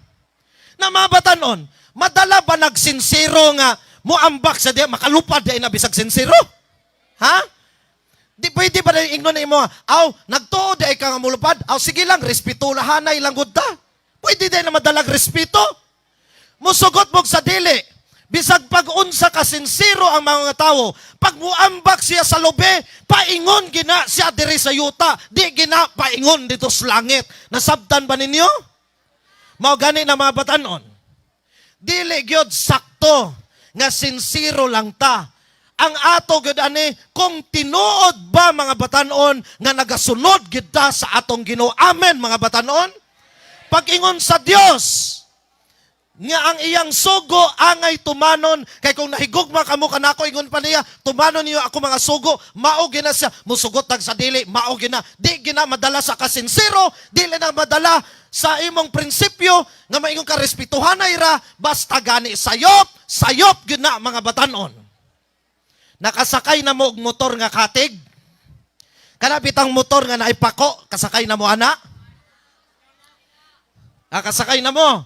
Na mga batanon, madala ba nagsincero nga mo ambak sa diya, makalupad di na bisag sincero? Ha? Di pwede ba na ingnon na imo, "Aw, nagtuo di ay ka nga mulupad? Aw, sige lang, respeto lahanay lang gud ta." Pwede din na madalag respeto? Musugot mo sa dili. Bisag pag-unsa ka sincero ang mga tawo, pag muambak siya sa lubi, paingon gina siya diri sa yuta, di gina paingon dito sa langit. Nasabtan ba ninyo? Mao gani na, mga batanon. Dili gyud sakto nga sincero lang ta. Ang ato gyud ani kung tinuod ba, mga batanon, nga nagasunod gyud ta sa atong Ginoo. Amen, mga batanon. Pag-ingon sa Dios nga ang iyang sugo angay tumanon kay kung nahigugma kamo kanako, ingon pa niya, tumanon niyo ako mga sugo. Mao gina siya musugot tag sa dili, mao gina, di gina madala sa kasinsero, dili na madala. sa imong prinsipyo nga maingon ka respetuhan na ira, basta gani sayop, sayop gyud na, mga batanon. Nakasakay na mo og motor nga katig? Kana bitang motor nga naipako, kasakay na mo ana? Nakasakay na mo?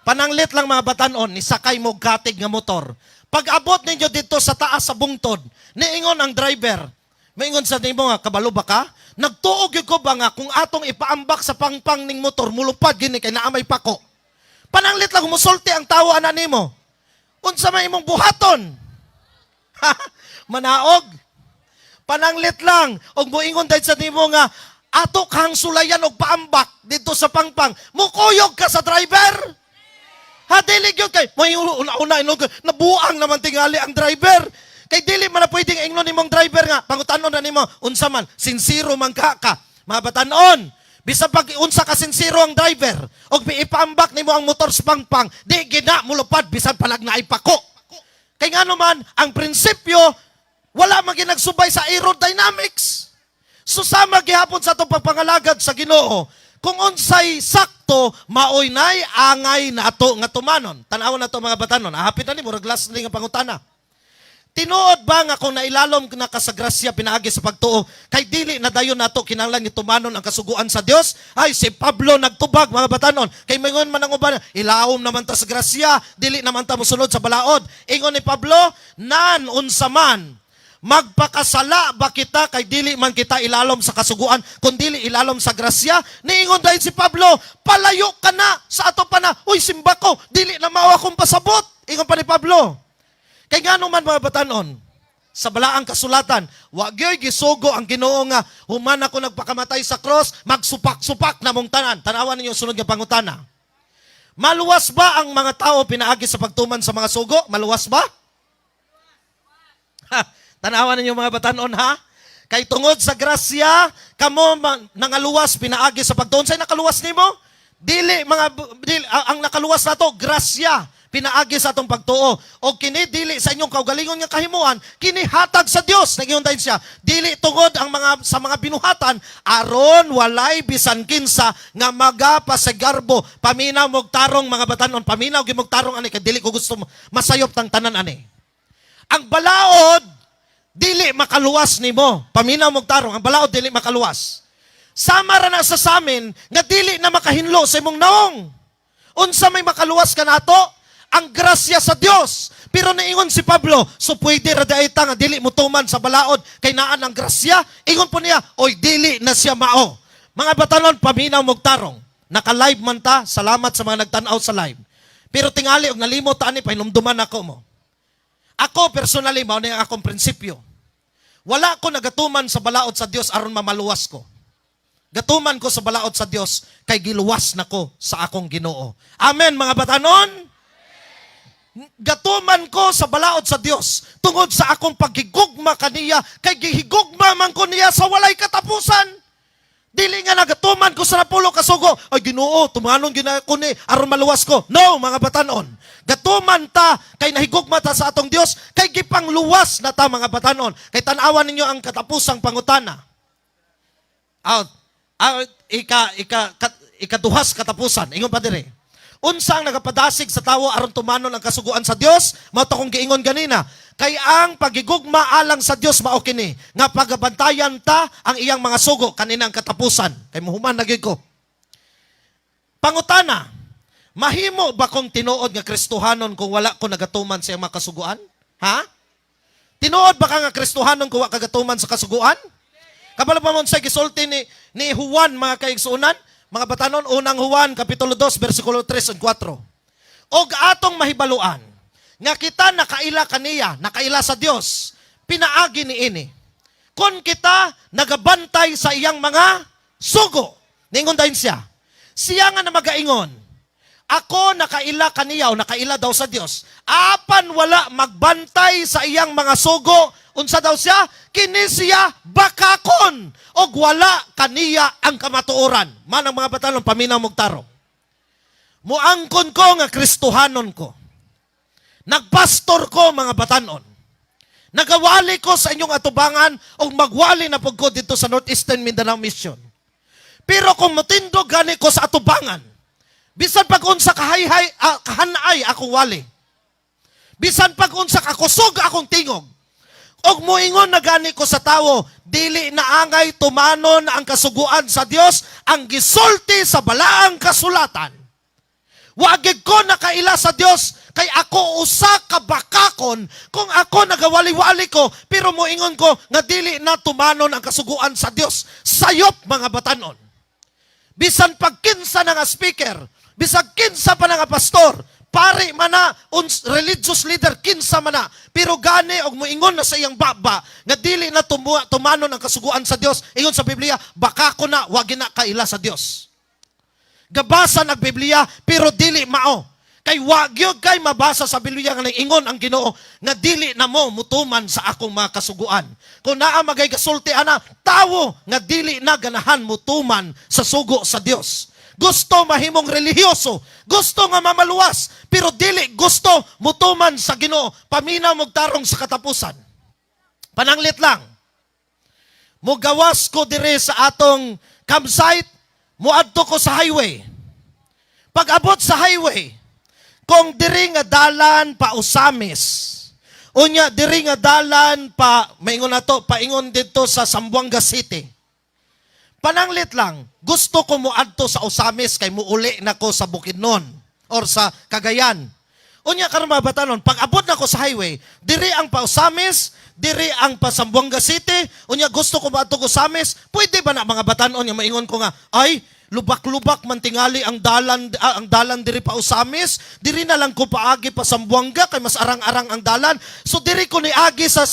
Pananglit lang, mga batanon, nisakay mo og katig nga motor. Pag abot ninyo dito sa taas sa bungtod, niingon ang driver, maingon sa nimo nga, "Kabalo ba ka? Nagtuo gyud ko ba nga kung atong ipaambak sa pangpang ning motor, mulupad gini kay naa may pako." Pananglit lang musulti ang tawo ana nimo. Unsa may imong buhaton? Manaog. Pananglit lang og moingon dahil sa nimo nga ato kang sulayan og paambak dito sa pangpang, mukuyog ka sa driver? Ha, dili gyud kay mo una-una inog nabuang naman tingali ang driver. Kay dili man na pwedeng ingnon nimong driver nga pangutanon na nimo unsa man sinsiro man ka ka. Mga batanon, bisan pag unsa ka sinsiro ang driver og ipaambak nimo ang motor sa pangpang, di gina mulupad bisan palag naay pako. Kay ngano man ang prinsipyo wala man ginagsubay sa aerodynamics. So sama gihapon sa atong pagpangalagad sa Ginoo, kung unsay sakto, maoy nay angay na ato nga tumanon. Tan-awon na to, mga batanon. Hapit na ni, murag last nga pangutana. Tinuod ba nga kung nailalom na ka sa grasya pinaagi sa pagtuo, kay dili na dayon nato kinahanglan ni tumanon ang kasuguan sa Dios? Ay, si Pablo nagtubag, mga batanon. Kay maingon man ang uban, ilawom naman ta sa grasya, dili naman ta mosunod sa balaod. Ingon ni Pablo, "Nan unsa man, magpakasala ba kita kay dili man kita ilalom sa kasuguan kun dili ilalom sa grasya?" Niingon dahil si Pablo, "Palayo ka na sa ato pa na. Uy, simba ko, dili na mao akong pasabot." Ingon pa ni Pablo. Kay ngano man, mga batanon, sa balaang kasulatan, wa gyoy gisugo ang Ginoo nga human ako nagpakamatay sa cross, magsupak-supak na mong tanan. Tanawan ninyo sunod nga pangutana. Maluwas ba ang mga tao pinaagi sa pagtuman sa mga sugo? Maluwas ba? Ha, tanawan ninyo, mga batanon, ha? Kay tungod sa grasya, kamo nangaluwas pinaagi sa pagtuon. Say nakaluwas nimo? Dili mga dili, ang nakaluwas nato grasya pinaagi sa atong pagtuo. O kini dili sa inyong kaugalingon nga kahimuan, kini hatag sa Dios. Nagingon dayon siya, dili tungod ang mga sa mga binuhatan aron walay bisan kinsa nga magapasigarbo. Paminaw mog tarong, mga batanon, paminaw gyud mog tarong ani kay dili ko gusto masayop tang tanan ani. Ang balaod dili makaluwas nimo. Paminaw mog tarong, ang balaod dili makaluwas. Sama ra na sa samin nga dili na makahinlo sa imong naong. Unsa may makaluwas kanato? Ang grasya sa Dios. Pero niingon si Pablo, so pwede ra diay ta nga dili mo tuman sa balaod kay naan ang grasya? Ingon po niya, oy, dili na siya mao. Mga batanon, paminaw mog tarong. Naka-live man ta, salamat sa mga nagtan-aw sa live. Pero tingali og nalimot ta ani, pahinumduman ako mo. Ako personally, mao na ang akong prinsipyo. Wala ko nagatuman sa balaod sa Dios aron mamaluwas ko. Gatuman ko sa balaod sa Dios kay giluwas na ko sa akong Ginoo. Amen, mga batanon. Gatuman ko sa balaod sa Dios tungod sa akong paghigugma kaniya kay gihigugma man ko niya sa walay katapusan. Dili nga nagatuman ko sa napulo kasugo. "Ay Ginoo, tumanon gina ko ni aron maluwas ko." No, mga batanon. Gatuman ta kay nahigugma ta sa atong Dios kay gipangluwas na ta, mga batanon. Kay tan-awan ninyo ang katapusang pangutana. Out. Out, ikaduhas katapusan. Ingon pa dire. Unsa ang nagapadasig sa tawo aron tumanon ang kasuguan sa Dios? Mao to kong giingon ganina. Kay ang pagigugma alang sa Dios mao kini nga pagabantayan ta ang iyang mga sugo, kaninang katapusan. Kay muhuman na gyud ko. Pangutana, mahimo ba kong tinuod nga Kristohanon kung wala ko nagatuman sa iyang mga kasuguan? Ha? Tinuod ba ka nga Kristohanon kung wa ka gatuman sa kasuguan? Kabalo pa mo sa gisulti ni Juan, mga kaigsuonan? Mga batanon, Unang Juan, Kapitulo 2, versikulo 3 ug 4. Og atong mahibaluan, nga kita nakaila kaniya, nakaila sa Dios, pinaagi ni ini. Kung kita nagabantay sa iyang mga sugo, ningon dayon siya, siya nga na magaingon, "Ako nakaila kaniya" o nakaila daw sa Dios, apan wala magbantay sa iyang mga sugo, unsa daw siya? Kini siya bakakon og wala kaniya ang kamatuoran. Manang mga batanon, paminaw mog tarong. Muangkon ko nga Kristohanon ko. Nagpastor ko, mga batanon. Nagawali ko sa inyong atubangan o magwali na pud ko dito sa Northeastern Mindanao Mission. Pero kung mutindog gani ko sa atubangan, bisan pag unsa kahayhay, kahanay akong wali, bisan pag unsa kakusog akong tingog, og moingon na gani ko sa tawo, dili na angay tumanon ang kasuguan sa Dios, ang gisulti sa balaang kasulatan. Wa gyud ko nakaila sa Dios kay ako usa ka bakakon kung ako nagawali-wali ko pero moingon ko nga dili na tumanon ang kasuguan sa Dios. Sayop, mga batanon. Bisan pag kinsa na nga speaker, bisan kinsa pa na nga pastor, pari man na, religious leader, kinsa man na, pero gani og moingon na sa iyang baba nga dili na tumanon ang kasuguan sa Dios, ingon sa Biblia, bakakon na, wa na kaila sa Dios. Gabasa ng Biblia pero dili mao. Kay wa gyud kay mabasa sa Biblia nga ingon ang Ginoo nga dili na mo mutuman sa akong mga kasuguan. Kung naa magay gasulti ana, tawo nga dili na ganahan mutuman sa sugo sa Dios. Gusto mahimong relihiyoso, gusto nga mamaluwas, pero dili gusto mutuman sa Ginoo. Paminaw mog tarong sa katapusan. Pananglit lang. Mugawas ko dire sa atong campsite, muadto ko sa highway. Pag abot sa highway, kung diri nga dalan pa Ozamiz, unya diri nga dalan pa, maingon na to, paingon dito sa Zamboanga City. Pananglit lang, gusto ko muadto sa Ozamiz kay muuli na ko sa Bukidnon or sa Cagayan. Unya karon, mga batanon, pag abot na ko sa highway, diri ang pa Ozamiz, diri ang pa Zamboanga City, unya gusto ko moadto ko Ozamiz, pwede ba na, mga batanon, nga maingon ko nga, "Ay, lubak-lubak man tingali ang dalan diri pa Ozamiz, diri na lang ko paagi pa Zamboanga kay mas arang-arang ang dalan. So diri ko niagi sa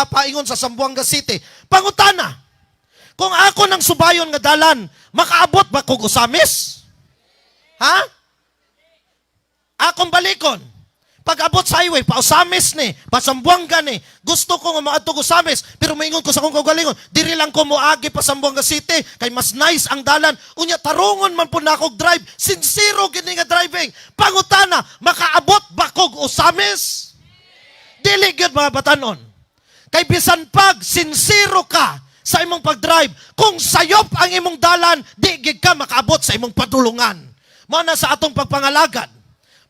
paingon sa Zamboanga City." Pangutana, kung ako nang subayon nga dalan, makaabot ba kog Ozamiz? Ha? Akong balikon. Pag abot sa highway, pa Ozamiz ni, pa Zamboanga ni, gusto ko nga maadto ko Ozamiz, pero maingon ko sa akong kaugalingon, diri lang ko moagi pa Zamboanga City, kay mas nice ang dalan. Unya tarungon man po na akong drive, sincero gini nga driving. Pangutana, makaabot ba kog Ozamiz? Dili gyud, mga batanon. Kay bisan pag sincero ka sa imong pag-drive, kung sayop ang imong dalan, di gid ka makaabot sa imong padulungan. Mao na sa atong pagpangalagad,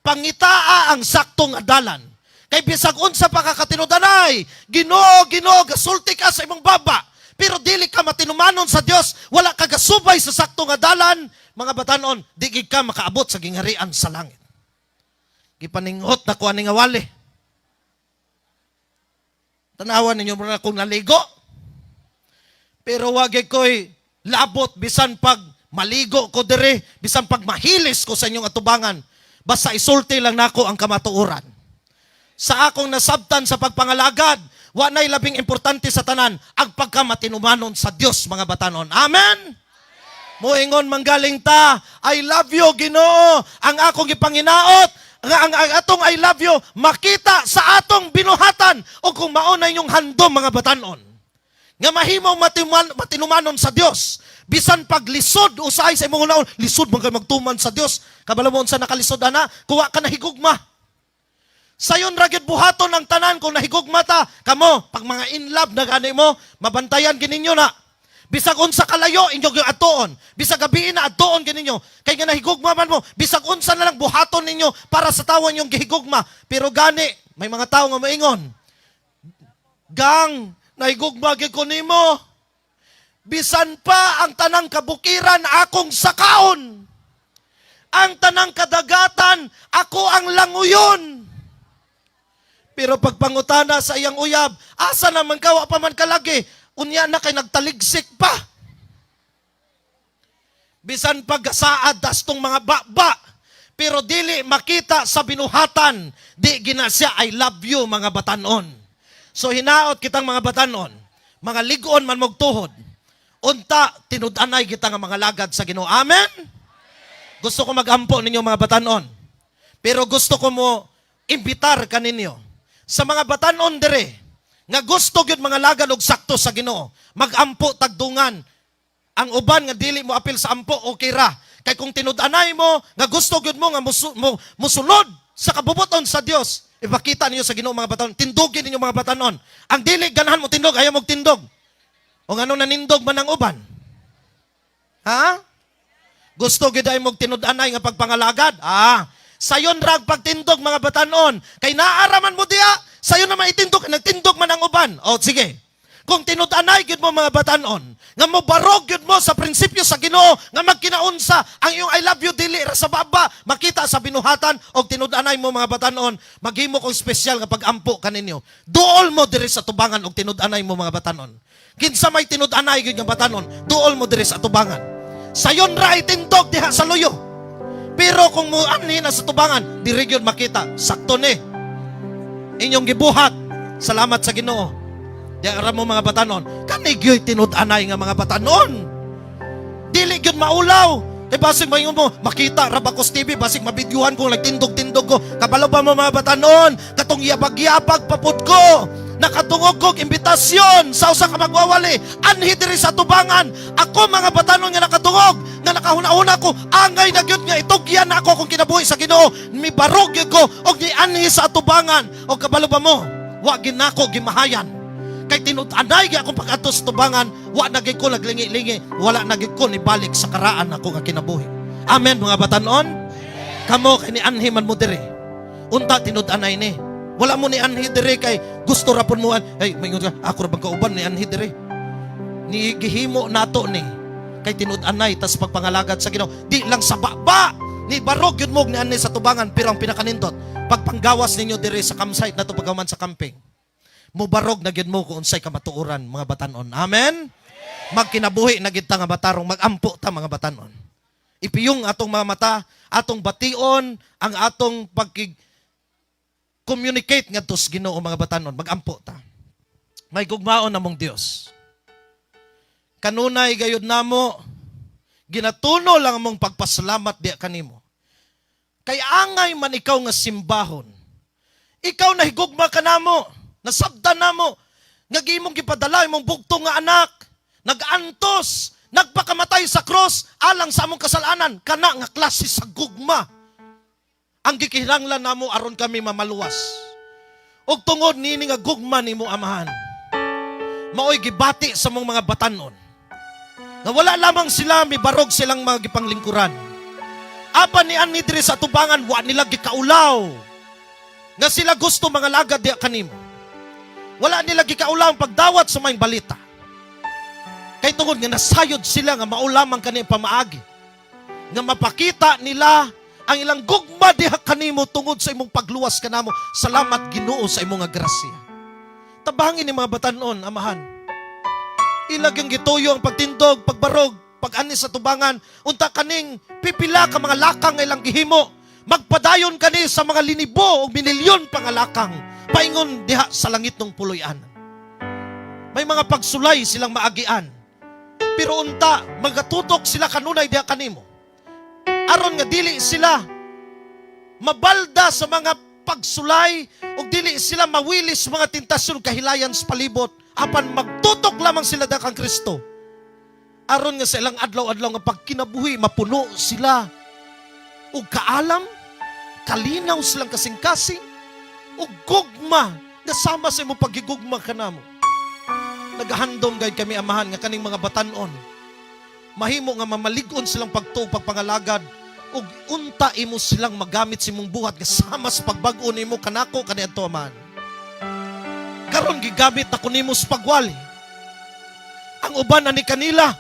pangitaa ang sakto nga dalan. Kay bisag unsa pa ka katinudanay, "Ginoo, Ginoo," gasulti ka sa imong baba, pero dili ka matinumanon sa Dios, wala ka gasubay sa sakto nga dalan, mga batanon, di gid ka makaabot sa gingharian sa langit. Gipaninghot na ko ani nga wali. Tanawan ninyo muna kung naligo. Pero wag ko'y labot bisan pag maligo ko dire, bisan pag mahilis ko sa inyong atubangan. Basta isulti lang nako ang kamatuoran. Sa akong nasabtan sa pagpangalagad, wa na'y labing importante sa tanan ang pagkamatinumanon sa Dios, mga batanon. Amen. Moingon manggaling ta, "I love you, Ginoo." Ang akong gipanginaot, ang atong "I love you" makita sa atong binuhatan o kung mao na inyong handom, mga batanon, nga mahimo matinumanon sa Dios. Bisan paglisod usahay sa imong hunaon, lisod man kay magtuman sa Dios. Kabalo mo unsa nakalisod ana? Kuwa ka nahigugma. Sayon ra gyud buhaton ang tanan kung nahigugma ta. Kamo, pag mga in love na gani mo, mabantayan gininyo na. Bisag unsa kalayo inyo gyud atuon. Bisag gabii na, atuon gininyo. Kay nga nahigugma man mo, bisag unsa na lang buhaton ninyo para sa tawo inyong gihigugma. Pero gani, may mga tao nga moingon, "Gang, nahigugma gyud ko nimo. Bisan pa ang tanang kabukiran akong sakaon. Ang tanang kadagatan, ako ang languyon." Pero pagpangutana sa iyang uyab, "Asa naman ka, wa pa man kalagi?" Unya na kay nagtaligsik pa. Bisan pagkasaad dastong mga baba, pero dili makita sa binuhatan, di gina siya "I love you," mga batanon. So hinaot kitang mga batanon, mga ligon man mogtuhod, unta tinud-anay kita nga mga lagad sa Ginoo. Amen? Gusto ko magampo ninyo, mga batanon. Pero gusto ko mo imbitar kaninyo sa mga batanon dire nga gusto gyud mga lagad og sakto sa Ginoo. Magampo tagdungan. Ang uban nga dili mo apil sa ampo, okay ra. Kay kung tinud-anay mo nga gusto gyud mo nga musunod sa kabubuton sa Dios, ipakita ninyo sa Ginoo, mga batanon. Tindugin ninyo, mga batanon. Ang dili ganahan mo tindog, ayaw mo tindog. O ngano nanindog man ang uban? Ha? Gusto gyud ay mog tinud-anay nga pagpangalagad? Ah, sayon ra ang pagtindog, mga batanon. Kay naaraman mo diya, sayon naman itindog, nagtindog man ang uban. O sige. Kung tinud-anay gyud mo, mga batanon, nga mobarog gyud mo sa prinsipyo sa Ginoo nga magkinaunsa ang iyong "I love you" dili ra sa baba, makita sa binuhatan og tinud-anay mo, mga batanon, maghimo kong espesyal nga pag-ampo kaninyo. Duol mo diri sa tubangan og tinud-anay mo, mga batanon. Kinsa may tinud-anay gyud nga batanon, duol mo diri sa tubangan. Sayon ra itindog diha sa luyo. Pero kung mo anhi na sa tubangan, diri gyud makita, sakto ni inyong gibuhat. Salamat sa Ginoo. Di ara mo, mga batanon, kani gyud tinud-anay nga mga batanon. Dili gyud maulaw. Kay basig maingon mo, makita ra ba ko sa TV, basig mabidyuhan ko nagtindog-tindog ko. Kabalo ba mo, mga batanon, katong yabag-yabag papud ko? Nakatungog kog imbitasyon sa usa ka magwawali, anhi diri sa tubangan. Ako, mga batanon, nga nakatungog, nga nakahuna-huna ko, angay na gyud nga itugyan na ako kung kinabuhi sa Ginoo. Mibarog gyud ko og nianhi sa atubangan. Og kabalo ba mo? Wa ginako gimahayan. Kay tinud-anay gyud akong pag-adto sa tubangan, wa na gyud ko naglingi-lingi, wala na gyud ko nibalik sa karaan ako nga kinabuhi. Amen, mga batanon? Kamo kay nianhi man mo diri. Unta tinud-anay ni. Wala mo nianhi diri kay gusto ra pud mo. Hey, maingon ka, ako ra bang kauban nianhi diri? Ni gihimo nato ni kay tinud-anay tas pagpangalagad sa Ginoo. Di lang sa baba ni barog yun mo nianhi sa tubangan, pero ang pinakanindot pagpanggawas ninyo diri sa campsite nato pagkaman sa camping, mubarog na gyud mo kung unsay kamatuoran, mga batanon. Amen? Magkinabuhi na gyud ta nga matarong, magampo ta, mga batanon. Ipiyong atong mga mata, atong bation ang atong pagkig communicate ngadto sa Ginoo, mga batanon, magampo ta. May gugmaon namong Dios. Kanunay gayud namo ginatuno lang among pagpasalamat diya kanimo. Kay angay man ikaw nga simbahon. Ikaw nahigugma kanamo, nasabdan namo nga imong gipadala imong bugtong nga anak, nagantos, nagpakamatay sa cross alang sa among kasalanan, kana nga klase sa gugma ang gikinahanglan namo aron kami mamaluwas. Ug tungod nini nga gugma nimo, Amahan, maoy gibati sa mong mga batanon nga wala lamang sila mibarog silang mga gipanglingkuran. Apan ni ani diri sa tubangan, wa nila gikaulaw nga sila gusto mga lagad diya kanimo. Wala nila gikaulaw ang pagdawat sa maayong balita. Kay tungod nga nasayod sila nga mao lamang kani ang pamaagi nga mapakita nila ang ilang gugma diha kanimo tungod sa imong pagluwas kanamo. Salamat, Ginoo, sa imong nga grasya. Tabangin ni mga batanon, Amahan. Ilag yung gituyo ang pagtindog, pagbarog, pag-ani sa tubangan, unta kaning pipila ka mga lakang nga ilang gihimo. Magpadayon kani sa mga linibo o minilyon pa nga lakang paingon diha sa langit ng puloy-an. May mga pagsulay silang maagian. Pero unta, magatutok sila kanunay diha kanimo. Aron nga dili sila mabalda sa mga pagsulay ug dili sila mawilis sa mga tentasyon, kahilayan sa palibot, apan magtutok lamang sila da kang Kristo aron nga sa ilang adlaw-adlaw nga pagkinabuhi mapuno sila ug kaalam, kalinaw silang kasing-kasing ug gugma nga sama sa imong paghigugma kanamo. Nagahandom gayud kami, Amahan, nga kaning mga batanon mahimo nga mamalig-on silang pagtuo, pagpangalagad, ug unta imo silang magamit sa imong buhat nga sama sa pagbag-o nimo kanako kaniadto, Amahan. Karon gigamit ako nimo sa pagwali. Ang uban ani kanila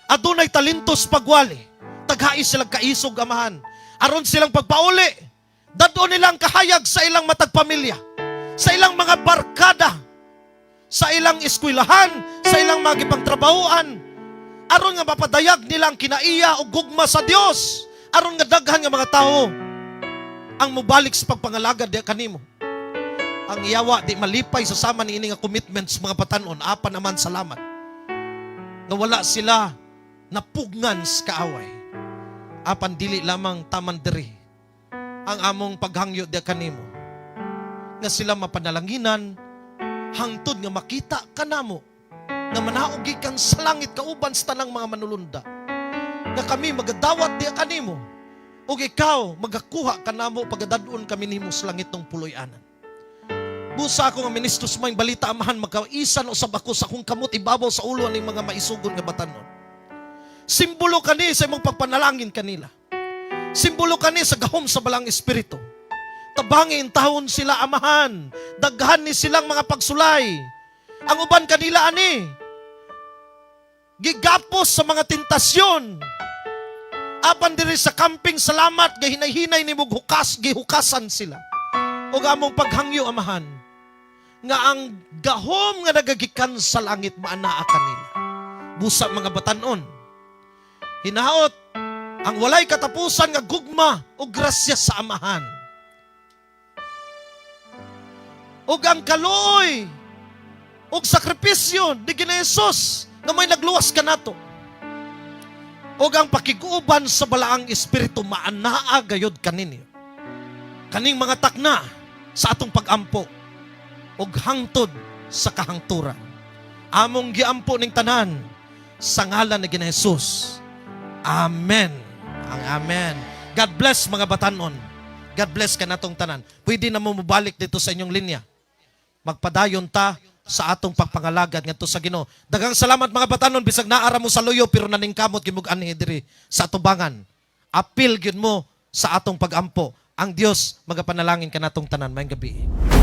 adunay talento sa pagwali. Taghai silang kaisog, Amahan, aron silang pagpauli. Dad-on nilang kahayag sa ilang matag pamilya, sa ilang mga barkada, sa ilang eskwelahan, sa ilang mga gipangtrabahoan, aron nga mapadayag nila ang kinaiya o gugma sa Dios, aron nga daghan nga mga tao ang mobalik sa pagpangalagad diha kanimo. Ang yawa di malipay sa sama ni ini nga commitments, mga batanon, apan naman salamat nga wala sila napugngan sa kaaway. Apan dili lamang taman diri ang among paghangyo diha kanimo nga sila mapanalanginan hangtod nga makita kanamo nga manaog gikan sa langit kauban sa tanang mga manulunda, nga kami magadawat diha kanimo ug ikaw magakuha kanamo pagadad-on kami nimo sa langit ng puloy-anan. Busa ako nga ministro sa maayong balita, Amahan, magkaisan usab ako sa akong kamot ibabaw sa ulo ning mga maisugon nga batanon. Simbolo kani sa imong pagpanalangin kanila. Simbolo kani sa gahom sa Balaang Espiritu. Tabangi intawon sila, Amahan. Daghan ni silang mga pagsulay. Ang uban kanila ani gigapos sa mga tentasyon. Apan diri sa camping, salamat gahinay-hinay ni hukas, gihukasan sila. Ug among paghangyo, Amahan, nga ang gahom nga nagagikan sa langit maanaa kanila. Busa mga batanon. Hinaot ang walay katapusan nga gugma o grasya sa Amahan. Ug ang kaluoy ug sakripisyo ni Ginoong Hesus nga may nagluwas kanato. Ug ang pakiguban sa Balaang Espiritu maanaa gayod kaninyo. Kaning mga takna sa atong pagampo ug hangtod sa kahangturan. Among giampo ning tanan sa ngalan ni Ginoong Hesus. Amen. Ang amen. God bless, mga batanon. God bless kanatong tanan. Pwede na mo mobalik dito sa inyong linya. Magpadayon ta sa atong pagpangalagad ngadto sa Ginoo. Daghang salamat, mga batanon, bisag naara mo sa luyo pero naningkamot gyud mo anhi diri sa atubangan. Apil gyud mo sa atong pagampo. Ang Dios magapanalangin kanatong tanan. Maayong gabi.